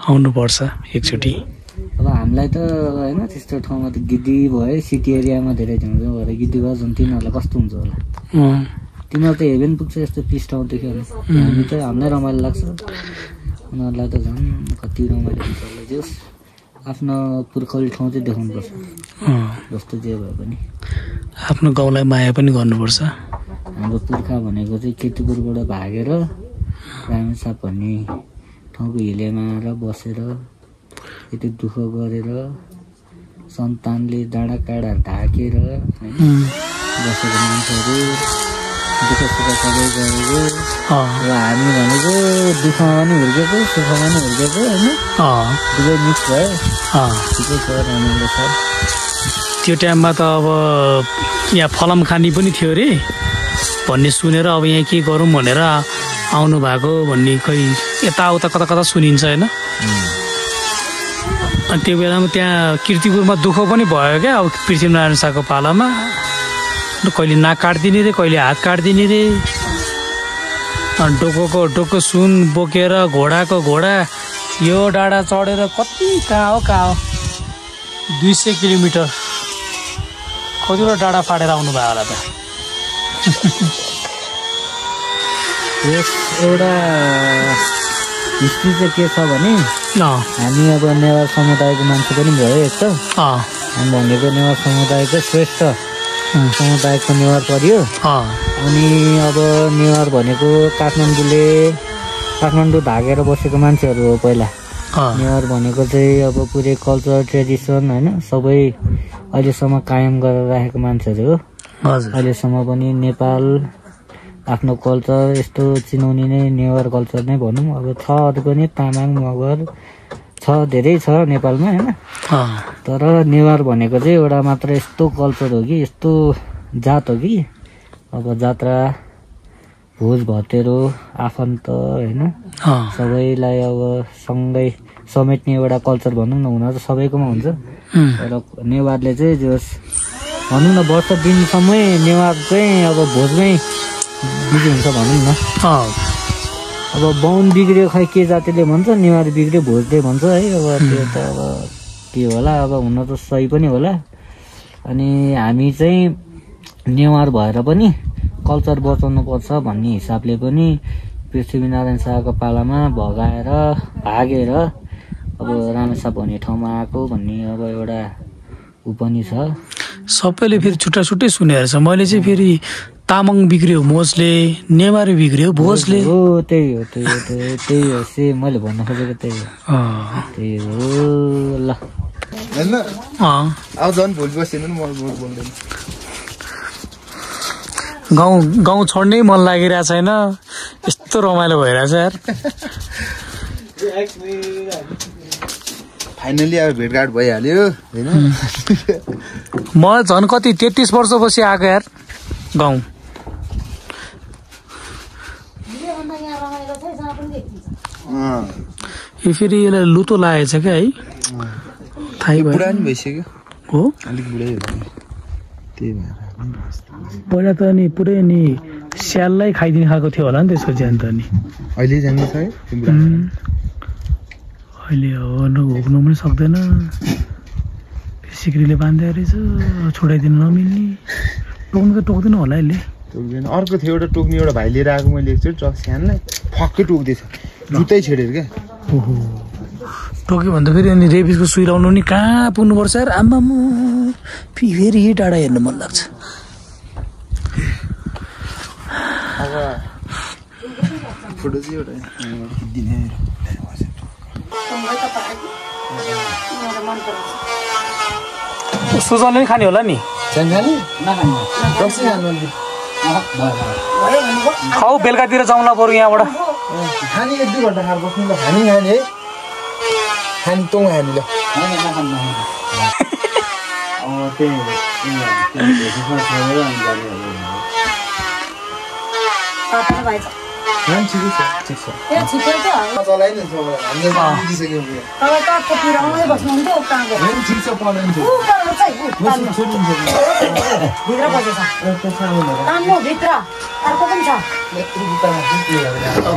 आउनुपर्छ एकचोटि अब हामीलाई त होइन त्यस्तो ठाउँमा त गिद्दी भयो सिटी एरियामा धेरै झ्याउ भएर गिद्दी भयो झन् तिनीहरूलाई कस्तो हुन्छ होला तिनीहरू त हेभेन पुग्छ यस्तो पिस ठाउँ देख्यो भने हामी त हामीलाई रमाइलो लाग्छ उनीहरूलाई त झन् कति रमाइलो हुन्छ होला जोस् आफ्नो पुर्खौली ठाउँ चाहिँ देखाउनुपर्छ जस्तो जे भए पनि आफ्नो गाउँलाई माया पनि गर्नुपर्छ हाम्रो पुर्खा भनेको चाहिँ केतुपुरबाट भागेर रामेछाप भन्ने ठाउँको हिलेमा आएर बसेर यति दुःख गरेर सन्तानले डाँडा काँडा ढाकेर होइन बसेको मान्छेहरू दुःख सुख सबै गरेको र हामी भनेको दुःखमा पनि हुर्केको सुखमा पनि हुर्केको होइन दुवै मिक्स भयो ठिकै छ रमाइलो छ त्यो टाइममा त अब यहाँ फलाम खानी पनि थियो अरे भन्ने सुनेर अब यहाँ के गरौँ भनेर आउनु भएको भन्ने खै यताउता कता कता सुनिन्छ होइन अनि त्यो बेलामा त्यहाँ कीर्तिपुरमा दुःख पनि भयो क्या अब पृथ्वीनारायण शाहको पालामा कहिले नाक काटिदिने रे कहिले हात काटिदिने रे अनि डोको सुन बोकेर घोडाको घोडा यो डाँडा चढेर कति कहाँ हो 200 किलोमिटर कतिवटा डाँडा फाटेर आउनु भयो होला त एउटा हिस्ट्री चाहिँ के छ भने हामी अब नेवार समुदायको मान्छे पनि भयो एक त हामी भनेको नेवार समुदायको श्रेष्ठ समुदायको नेवार पर्यो अनि अब नेवार भनेको काठमाडौँ भागेर बसेको मान्छेहरू हो पहिला नेवार भनेको चाहिँ अब पुरै कल्चर ट्रेडिसन होइन सबै अहिलेसम्म कायम गरेर राखेको मान्छेहरू हो अहिलेसम्म पनि नेपाल आफ्नो कल्चर यस्तो चिनाउने नै नेवार कल्चर नै भनौँ अब छ अरू पनि तामाङ मगर छ धेरै छ नेपालमा होइन तर नेवार भनेको चाहिँ एउटा मात्र यस्तो कल्चर हो कि यस्तो जात हो कि अब जात्रा भोज भतेरो आफन्त होइन सबैलाई अब सँगै समेट्ने एउटा कल्चर भनौँ न हुन त सबैकोमा हुन्छ तर नेवारले चाहिँ जस भनौँ न वर्ष दिनसम्मै नेवार चाहिँ अब भोजमै बिजी हुन्छ भनौँ न अब बाहुन बिग्रियो खै के जातिले भन्छ नेवार बिग्रियो भोजले भन्छ है अब त्यो त अब के होला अब हुन त सही पनि होला अनि हामी चाहिँ नेवार भएर पनि कल्चर बचाउनु पर्छ भन्ने हिसाबले पनि पृथ्वीनारायण शाहको पालामा भागेर अब रामेछाप भन्ने ठाउँमा आएको भन्ने अब एउटा ऊ पनि छ सबैले फेरि छुट्टा छुट्टै सुनेको छ मैले चाहिँ फेरि तामाङ बिग्रियो मोजले नेवारी बिग्रियो भोजले हो त्यही हो से मैले भन्न खोजेको त्यही हो ल हैन अब झन् भोलि बसेन नि म बोल्दैन गाउँ छोड्नै मन लागिरहेको छैन यस्तो रमाइलो भइरहेछ यार फाइनली अब भेटघाट भइहाल्यो हैन म झन् कति 33 वर्षपछि आएको यार गाउँ यो फेरि यसलाई लुतो लागेछ क्या है थाहै भयो पुरानो भइसक्यो हो अलिक बुढै हो त्यही भएर पहिला त नि पुरै नि स्याललाई खाइदिने खालको थियो होला नि त्यसको ज्यान त नि अहिले जानु छ है अहिले हो घुक्नु पनि सक्दैन सिक्रीले बाँध्दै रहेछ छोडाइदिनु नमिल्ने टोक्नु त टोक्दैन होला यसले टोक्दैन अर्को थियो एउटा टोक्ने एउटा भाइ लिएर आएको मैले एकचोटि ट्रक सानो फक्कै टोक्दैछ जुत्तै छेडेर क्या टोक्यो भन्दा फेरि अनि रेबिसको सुई लाउनु नि कहाँ पुग्नुपर्छ यार आम्मा फेरि टाढा हेर्नु मन लाग्छ अब फोटो चाहिँ एउटा दिने सुजनले खाने होला नि खाऊ बेलुकातिर जाउँला बरु यहाँबाट खाने 1-2 घन्टा खाएर बस्नु ल खाने है खाने तँ खाने ल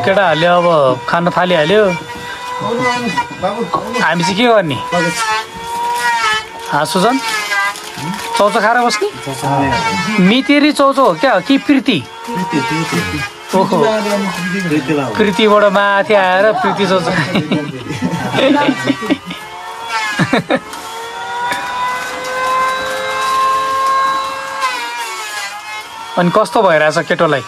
केटाहरूले अब खान थालिहाल्यो हामी चाहिँ के गर्ने सुजन चौचो खाएर बस्ने मितेरी चौचो हो क्या कि प्रीति ओहो प्रीतिबाट माथि आएर प्रीति चौचो अनि कस्तो भइरहेछ केटोलाई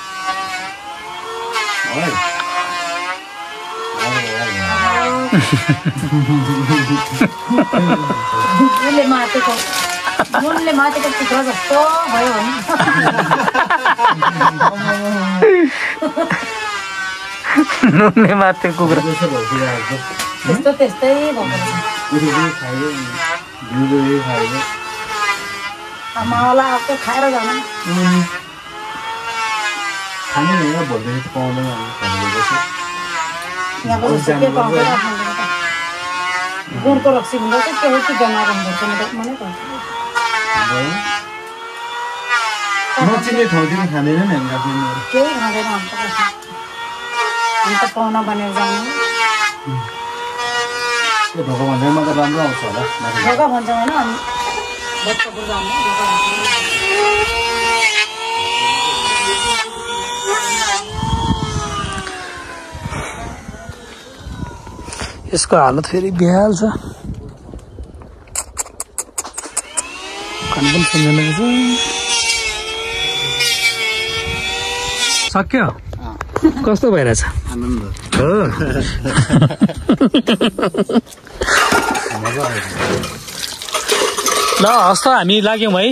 नुनले मातेको कुखुरा जस्तो भयो नुनले मातेको कुखुरा त्यस्तै आमालाई आएको खाएर जानु गुणको रक्सी भन्दा चाहिँ के हो कि जनावर हुन्छ मनै पर्छ नचिन्ने ठाउँतिर खाँदैन नि केही खाँदैन अन्त पाहुना बनेर जानु ढोका भन्दैमा त राम्रो आउँछ होला ढोका भन्छ होइन अनि बच्चापुर जानु यसको हालत फेरि बेहाल छ खान पनि सम्झना सक्यो कस्तो भइरहेछ आनन्द ल हस् त हामी लाग्यौँ है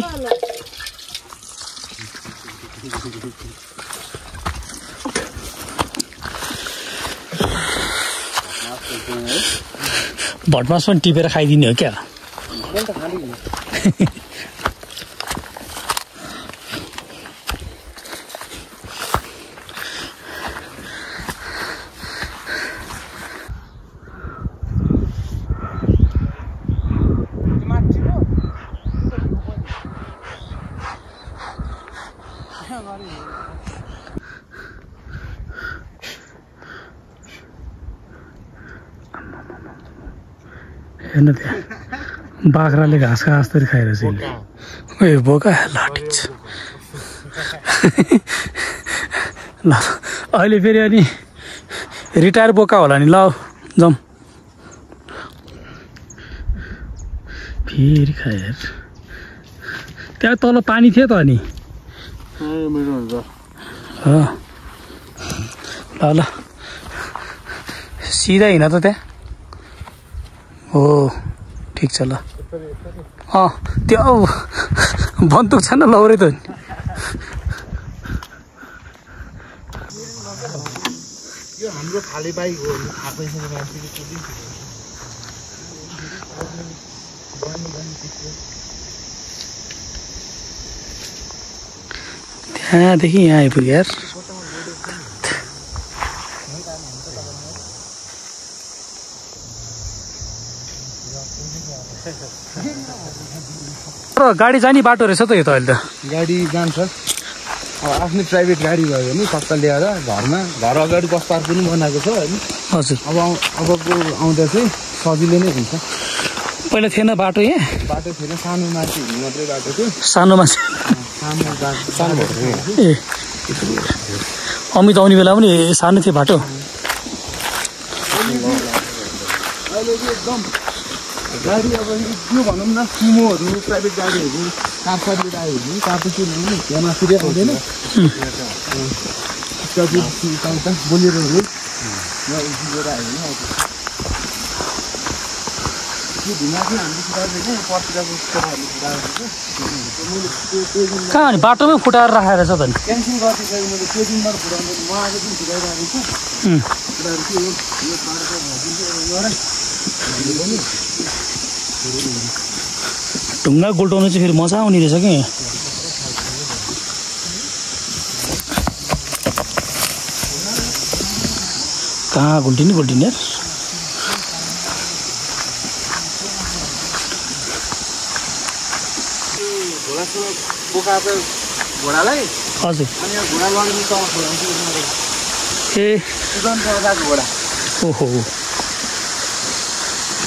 भटमास पनि टिपेर खाइदिने हो क्या हेर्न त्यहाँ बाख्राले घाँस जसरी खाइरहेछ ए बोका ल ठिक छ ल अहिले फेरि अनि रिटायर बोका होला नि ल जाउँ फेरि खाएर त्यहाँ तल पानी थियो त अनि ल ल सिधा हिँड त त्यहाँ हो ठिक छ ल त्यो बन्दुक छैन लौरे त यो हाम्रो खाली बाइक हो त्यहाँदेखि यहाँ आइपुग्यो यार गाडी जाने बाटो रहेछ त यो त अहिले त गाडी जान्छ अब आफ्नै प्राइभेट गाडी भयो भने सबै ल्याएर घर अगाडि बस पार्क पनि बनाएको छ होइन हजुर अबको आउँदा चाहिँ सजिलो नै हुन्छ पहिला थिएन बाटो यहाँ बाटो थिएन सानो मान्छे हिँड्नु मात्रै बाटो थियो सानो मान्छे सानो भएको ए अमित आउने बेला पनि सानो थियो बाटो। गाडी अब के भनौँ न सुमोहरू प्राइभेट गाडीहरू कार सर्भिस आयो भने कार त के भन्नु त्यहाँ मासुरी आउँदैन बोलेरोहरू लिएर आयो भने कहाँ भने बाटोमै फुटाएर राखेर छ त नि क्यान्सिल गरिदिएको मैले त्यो दिनबाट फुटाउनु म आज दिन फुटाइरहेको छु फुटाएर के हो ढुङ्गा गोल्टाउनु चाहिँ फेरि मजा आउने रहेछ कि कहाँ गोल्टिने घोडालाई हजुर अनि घोडा लड्ने ए घोडा ओहो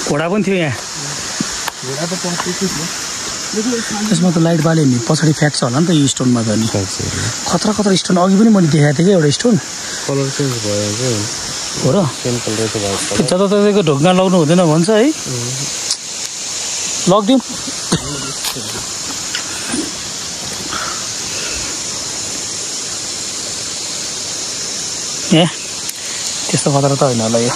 घोडा पनि थियो यहाँ घोडा त त्यसमा त लाइट बाल्यो नि पछाडि फ्याक्स होला नि त यो स्टोनमा त नि खतरा स्टोन अघि पनि मैले देखाएको थिएँ कि एउटा स्टोन कलर चेन्ज भयो हो र जताततैको ढोका लाउनु हुँदैन भन्छ है लगिदिउँ ए त्यस्तो खतरा त होइन होला यो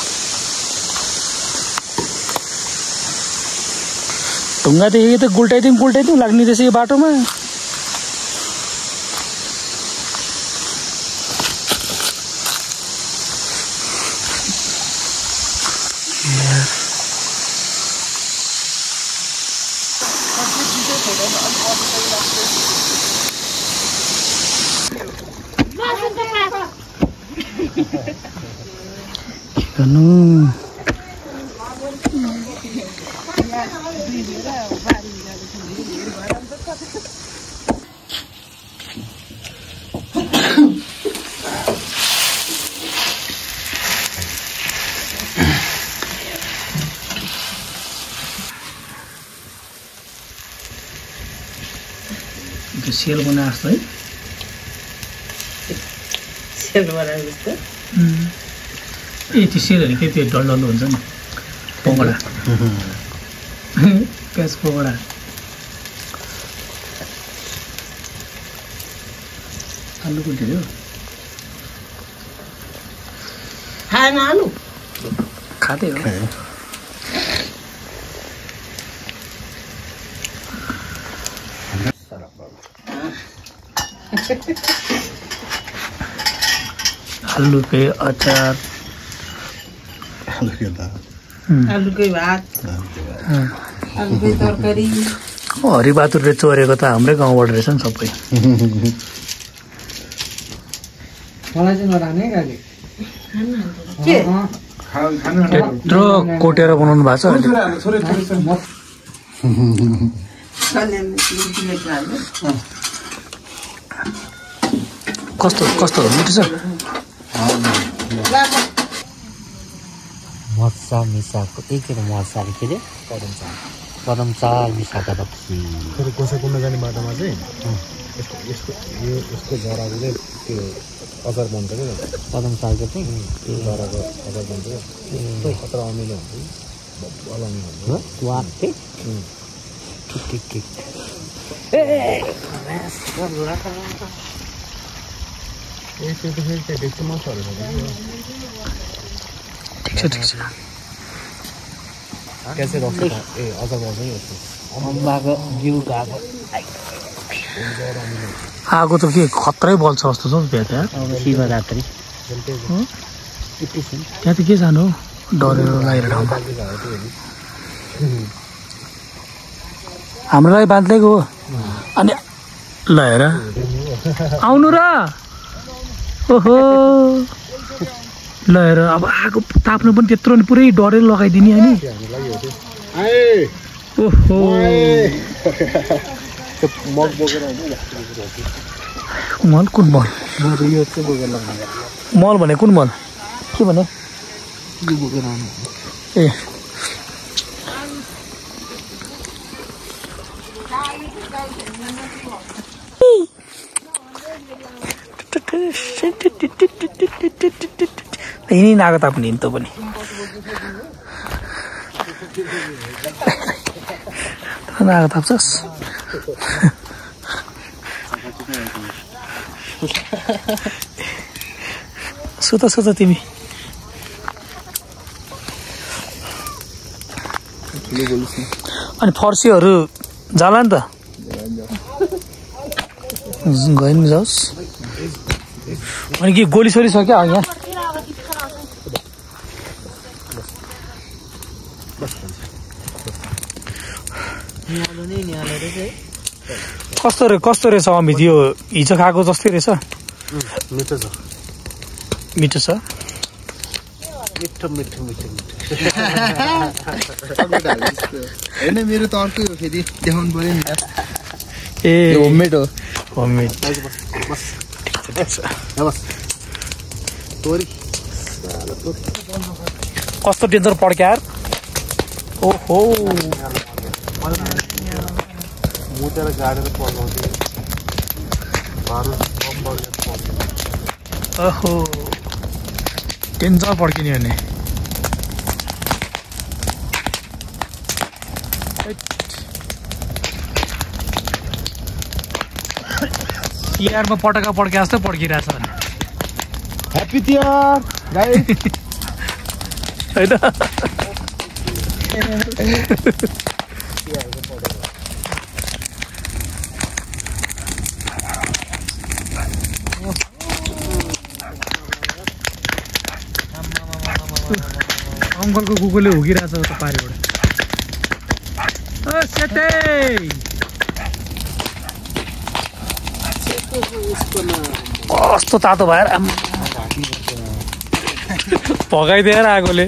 ढुङ्गा देखेको त गुल्टाइदिउँ लाग्ने रहेछ यो बाटोमा गर्नु सेल बनाएको जस्तो है सेल बनाएको जस्तो ए त्यो सेलहरू के त्यो डल्लो हुन्छ नि पकौडा प्याज पकौडा आलु कुन थियो खाएन आलु खाँदै हो आलुकै अचार आलुकै भात आलुकै तरकारी हरिबहादुरले चोरेको त हाम्रै गाउँबाट रहेछ नि सबै मलाई चाहिँ नराख्ने गाडी त्यत्रो कोटेर बनाउनु भएको छ कस्तो मिठो छ मर्चा मिसाएको के अरे मर्चाले के अरे गरम चाल मिसाएको त फेरि कोसा कुद्न जाने बाटोमा चाहिँ यसको जराको चाहिँ त्यो अचार बन्छ क्या गरम चालको चाहिँ त्यो जराको अचार बन्छ क्या खतरा अमिलो हुन्छ अलाउने हुन्छ वाक्कै ठिक त्यो त फेरि त्यहाँ डेक्ची मासुहरू ठिक छ कैसे रक्छ ए अचार बन्छ नि अम्बाको जिउ गएको आगो त के खत्रै बल्छ जस्तो छ बिहा त्यहाँ शिवरात्रि त्यहाँ त के जानु हो डरेर लागेर ठाउँमा हामीलाई बाँधिदिएको हो अनि ल हेर आउनु र ओहो ल हेर अब आगो ताप्नु पनि त्यत्रो नि पुरै डरेर लगाइदिने अनि ओहो मल कुन मल मल भने कुन मल के भने ए यिनी नआएको तापनि हिँड्छ पनि नआएको ताप्छस् सुत तिमी अनि फर्सीहरू जाला नि त गयो नि जाओस् अनि के गोली सोली सक्यो यहाँ कस्तो रहेछ अमित यो हिजो खाएको जस्तै रहेछ मिठो छ होइन मेरो त अर्कै हो फेरि देखाउनु पर्यो नि ए होममेड हो होममेड कस्तो डेन्जर पड्क्यो यार ओहो मुतेर गाडेर पकाउँथे ओहो डेन्जर पड्किने भने तिहारमा पटका पड्के जस्तो पड्किरहेछ भने ह्याप्पी तिहार गाइस होइन अङ्कलको कुकुरले हुकिरहेछ त पारिबाट कस्तो तातो भएर भगाइदिएर आगोले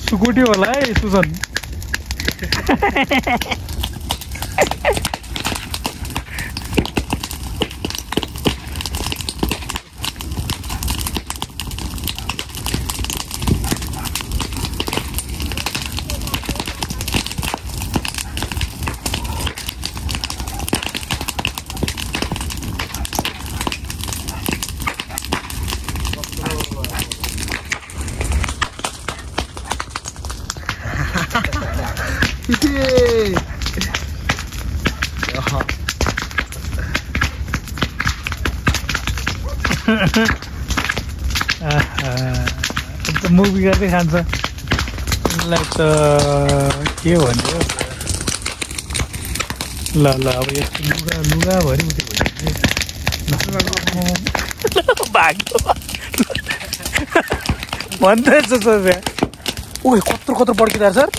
सुकुटी होला है सुसन मुभी गर्दै खान्छ यसलाई त के भन्यो ल अब यस्तो लुगाभरि भाग्यो भन्दैछ सोचे ओ कत्रो पड्किँदा सर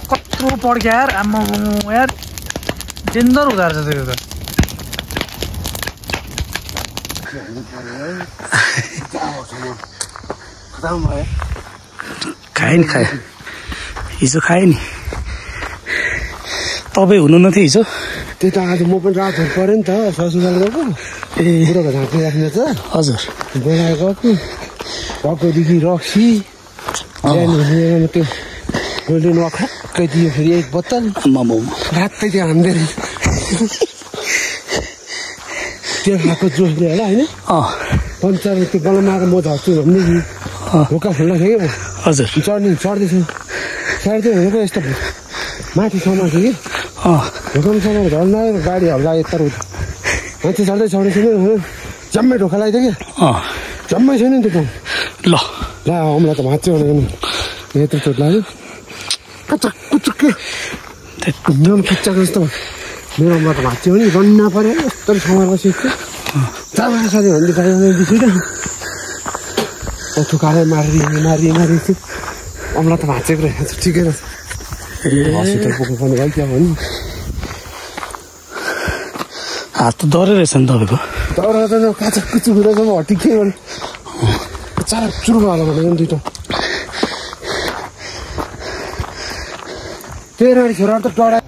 कत्रो पड्क्यो यार आम्मा यार डेन्जर हुँदो रहेछ त्यो त खाएँ नि हिजो खाएँ नि तपाईँ हुनुहुन्थ्यो हिजो त्यही त आज म पनि रातहरू पऱ्यो नि त ससुराल गएको ए बुढोको झाँक्री राख्ने त हजुर बोलाएर गएको गएकोदेखि रक्सी त्यो गोल्डन वाक्कै दियो फेरि एक बोतल मोमो रातै त्यो हान्दै त्यो खाएको जोसले होला होइन पञ्चार त्यो गलमाएर म झर्छु भन्ने कि ढोका खोल्दाखेरि हजुर चढ्दैछ चढ्दै भनेको यस्तो माथि समाएको कि ढोकामा समाएर झर्न गाडी हल्ला यता उता माथि चढ्दैछ जम्मै ढोका लगाइदियो क्या जम्मै छैन नि त्यो ल औँला त भाँच्यो भनेको यत्रो चोट लाग्यो कचक कुचुक एकदम खिच्चाएको जस्तो मेरो औँला त भाँच्यो भने गन्ना पऱ्यो यस्तो ठाउँमा बसेको चार साथी भन्दै गाडी बिर्सिन थुकाले मारी औँला त भाँचेको रहेछ ठिकै रहेछ हस्पिटल पुग्नु पर्ने भयो क्या भने हात त डरै रहेछ नि तपाईँको डर त काचक कुचुक हुँदैछ म हटिकै भने चार चुरुको होला भनेको दुइटा त्यही रानी छोराहरू त डरा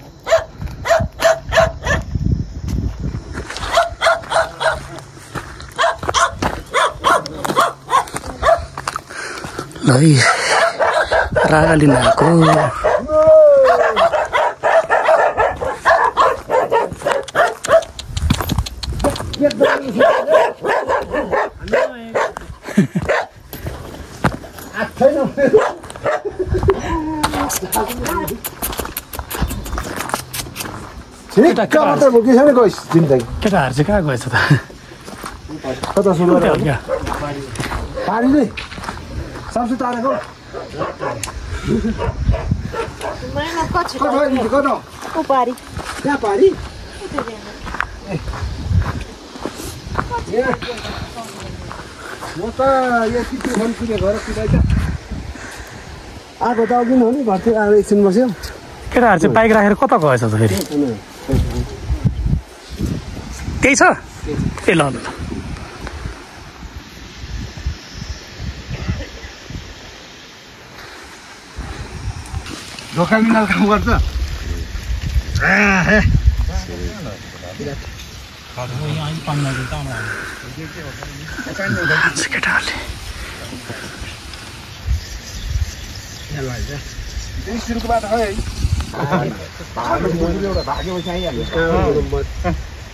ल है रागा लिन आएको केटाहरू चाहिँ कहाँ गएछ त कता सुरु पारीले सबसे तारेको पारी त्यहाँ पारी म त यति फोन पुगे घर पुगाइछ आएको त अघि हो नि घर चाहिँ आएर एकछिन बस्यो केटाहरू चाहिँ बाइक राखेर कता गएछ त फेरि त्यही छ ए ल ढोका मिलाल काम गर्छ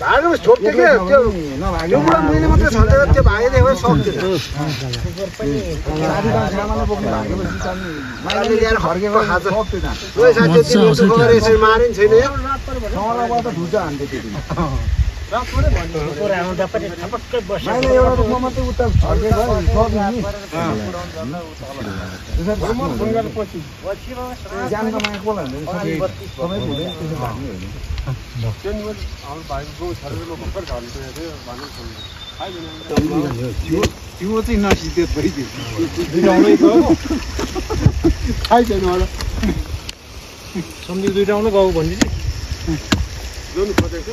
भागेमा छोड्थ्यो क्या त्यो एउटा मैले मात्रै छोडेर त्यो भागेदेखि सक्थ्यो माइले ल्याएर फर्केको खान्छ यसरी मारिन् छैन एउटा रुखमा मात्रै उता फर्केको त्यो चाहिँ नसिद्धे भइदियो थाहै छैन होला सम्झि दुईटा आउनु गएको भन्ने जोड्नु खोजेको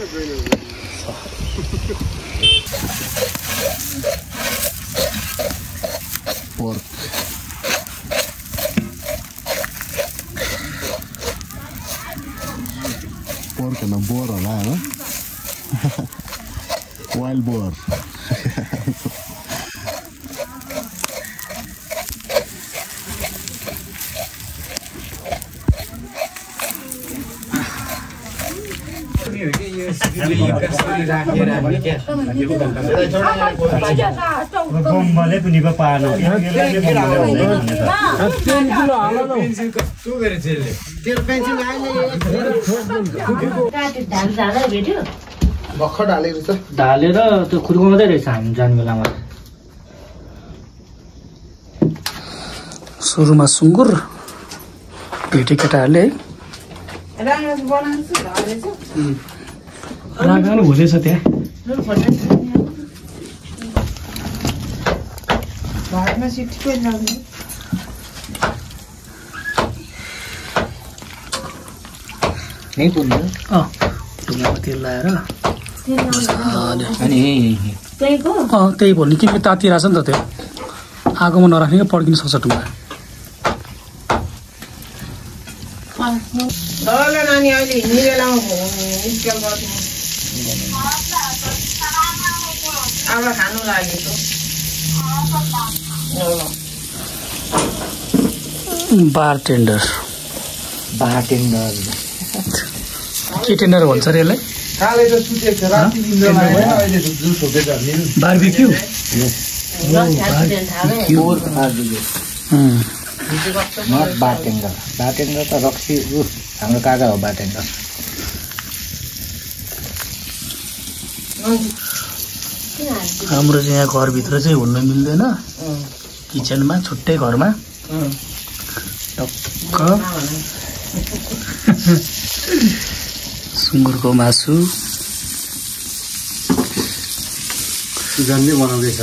pork and a boar होला हैन wild boar बमले पुनीको पार्नु भर्खर ढालेको छ ढालेर त्यो खुर्काउँदै रहेछ हामी जाने बेलामा सुरुमा सुँगुर भेटे केटाहरूले रागानु हुँदैछ त्यहाँ नै पुग्यो ढुङ्गामा तेल लाएर अनि त्यही भोलि के तातिरहेछ नि त त्यो आगोमा नराख्ने क्या पड्किन सक्छ ढुङ्गा नानी अहिले हिँड्ने बेलामा स्केल गर्छु अब खानु लागेको बारटेन्डर के टेन्डर भन्छ अरे यसलाई कालेको सुतेको छ राति निन्द्रा लागेन अहिले जुस हुँदैछ बारबिक्यू नट बारटेन्डर बारटेन्डर त रक्सी हाम्रो काका हो बारटेन्डर हाम्रो चाहिँ यहाँ घरभित्र चाहिँ हुन मिल्दैन किचनमा छुट्टै घरमा टक्क सुँगुरको मासु सुगन्धै बनाउँदैछ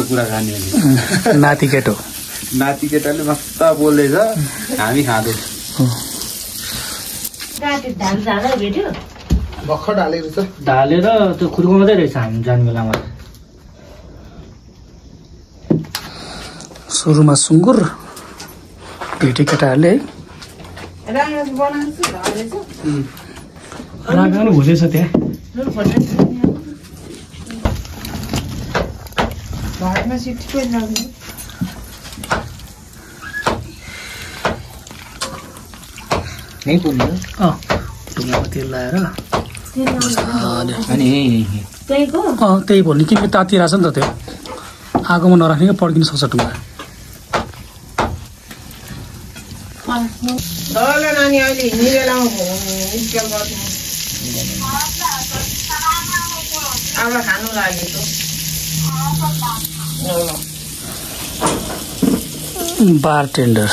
कुरा खाने नाति केटो नाति केटाले मस्त बोल्दैछ हामी खाँदैछ भर्खर ढालेको छ ढालेर त्यो खुर्काउँदै रहेछ हामी जाने बेलामा सुरुमा सुँगुर भेटे केटाहरूले रागानु हुँदैछ त्यहाँ नै पुग्यो ढुङ्गामा तेल लाएर अनि त्यही भोलि किनकि तातिरहेछ नि त त्यो आगोमा नराख्ने कि पड्किन सक्छ टुङ्गा नानी अहिले हिँड्ने बेलामा स्केल गर्छु अब खानु लागेको बारटेन्डर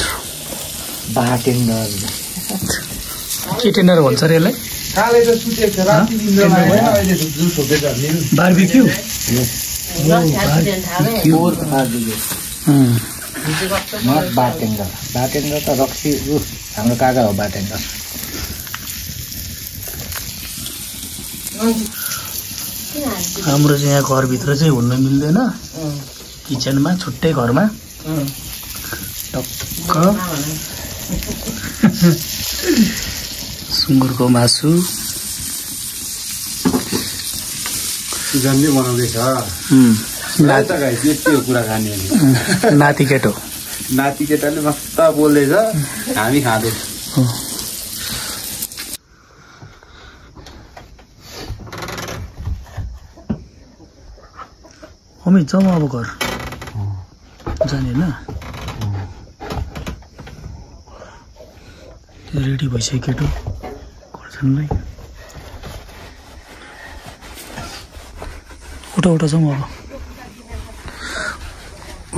के टेन्डर भन्छ अरे यसलाई बारबिक्यू बारटेन्डर त रक्सी हाम्रो काका हो बारटेन्डर हाम्रो चाहिँ यहाँ घरभित्र चाहिँ हुन्न मिल्दैन किचनमा छुट्टै घरमा टक्क सुँगुरको मासु सुजनले बनाउँदैछ कुरा खाने नाति केटो नाति केटाले मस्त बोल्दैछ हामी खाँदैछ हामी जाउँ अब घर जाने होइन रेडी भइसक्यो केटो घरजानलाई उठा जाउँ अब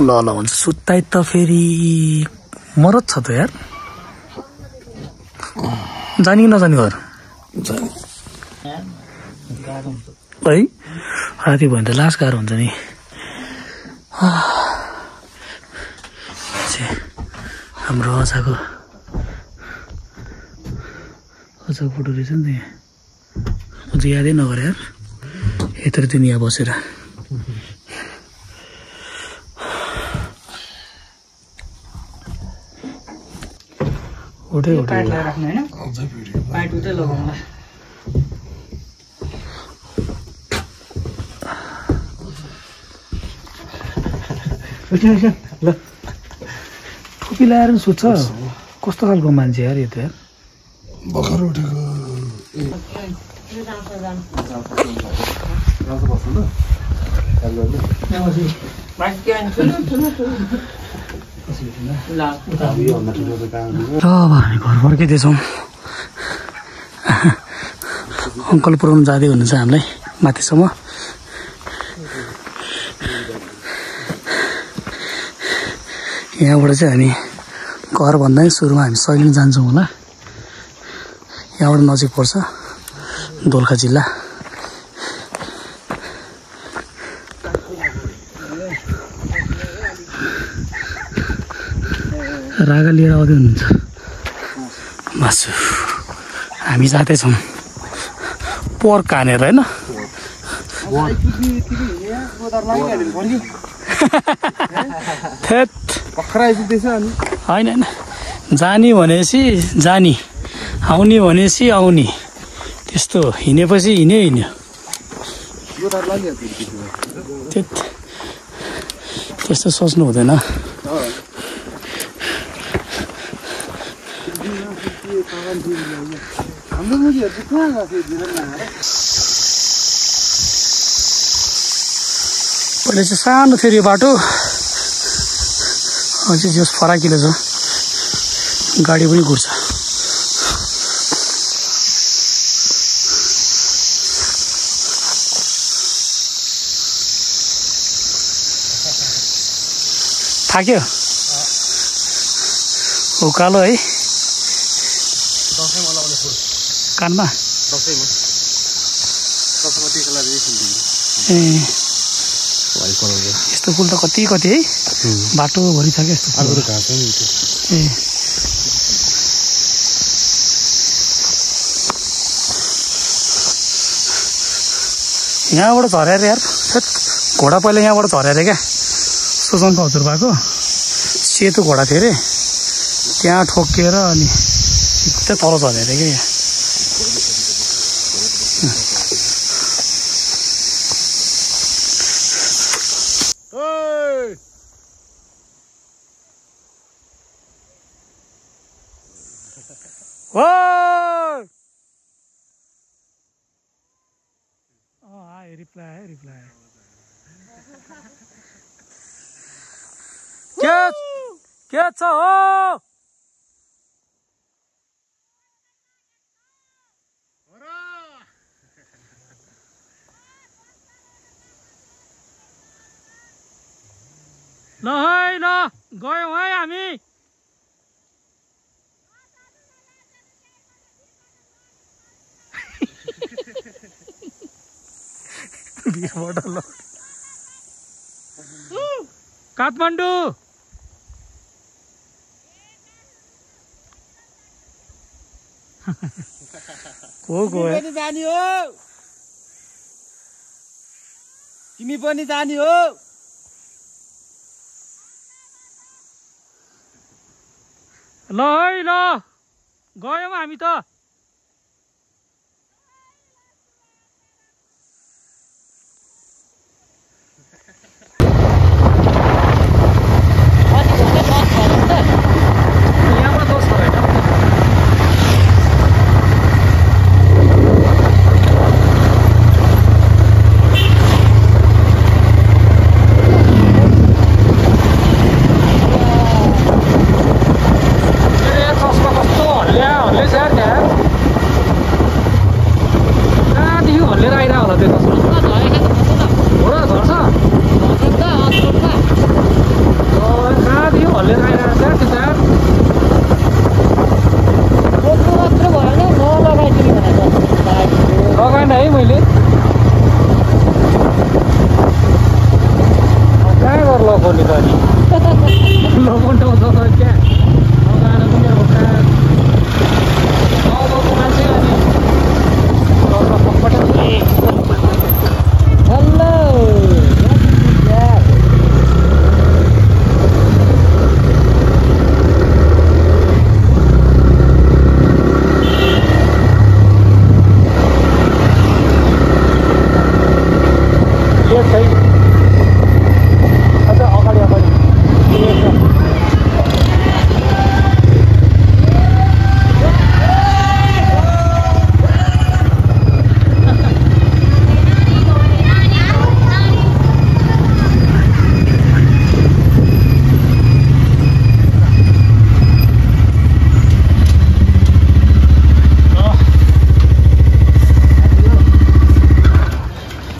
ल भन्छ सुत्ताइ त फेरि मरत छ त यार जाने कि नजाने घर है राति भयो भने त लास गाह्रो हुन्छ नि हाम्रो अचाको फोटो रहेछ नि त यहाँ म चाहिँ यादै नगरे यार यत्रो दिन यहाँ बसेर उठै ल टोपी लगाएर सुत्छ कस्तो खालको मान्छे यार यो त यार भर्खर उठेको र अब हामी घर फर्किँदैछौँ अङ्कल पुऱ्याउनु जाँदै हुनुहुन्छ हामीलाई माथिसम्म यहाँबाट चाहिँ हामी घरभन्दा सुरुमा हामी सैलेन जान्छौँ होला यहाँबाट नजिक पर्छ दोलखा जिल्ला रागा लिएर आउँदै हुनुहुन्छ मासु हामी जाँदैछौँ पर्क हानेर होइन होइन जाने भनेपछि जाने आउने भनेपछि आउने त्यस्तो हिँडेपछि हिँड्यो त्यस्तो सोच्नु हुँदैन पहिले चाहिँ सानो थियो यो बाटो अझै जस फराकिलो छ गाडी पनि घुर्छ थाक्यो उकालो है कानमा ए यस्तो फुल त कति है बाटोभरि छ क्या यस्तो ए यहाँबाट झरेर यार घोडा पहिला यहाँबाट झरेर क्या सुजनको हजुरबाको सेतो घोडा थियो अरे त्यहाँ ठोकिएर अनि सिधै तल झरेर क्या यहाँ के छ हो ल है ल गयौँ है हामी भिरबाट ल काठमाडौँ को गयो जानी हो तिमी पनि जानी हो ल है ल गयौँ हामी त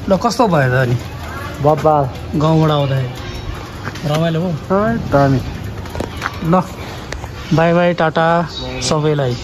ल कस्तो भयो त अनि बब्बा गाउँबाट आउँदाखेरि रमाइलो भयो दामी ल बाई बाई टाटा सबैलाई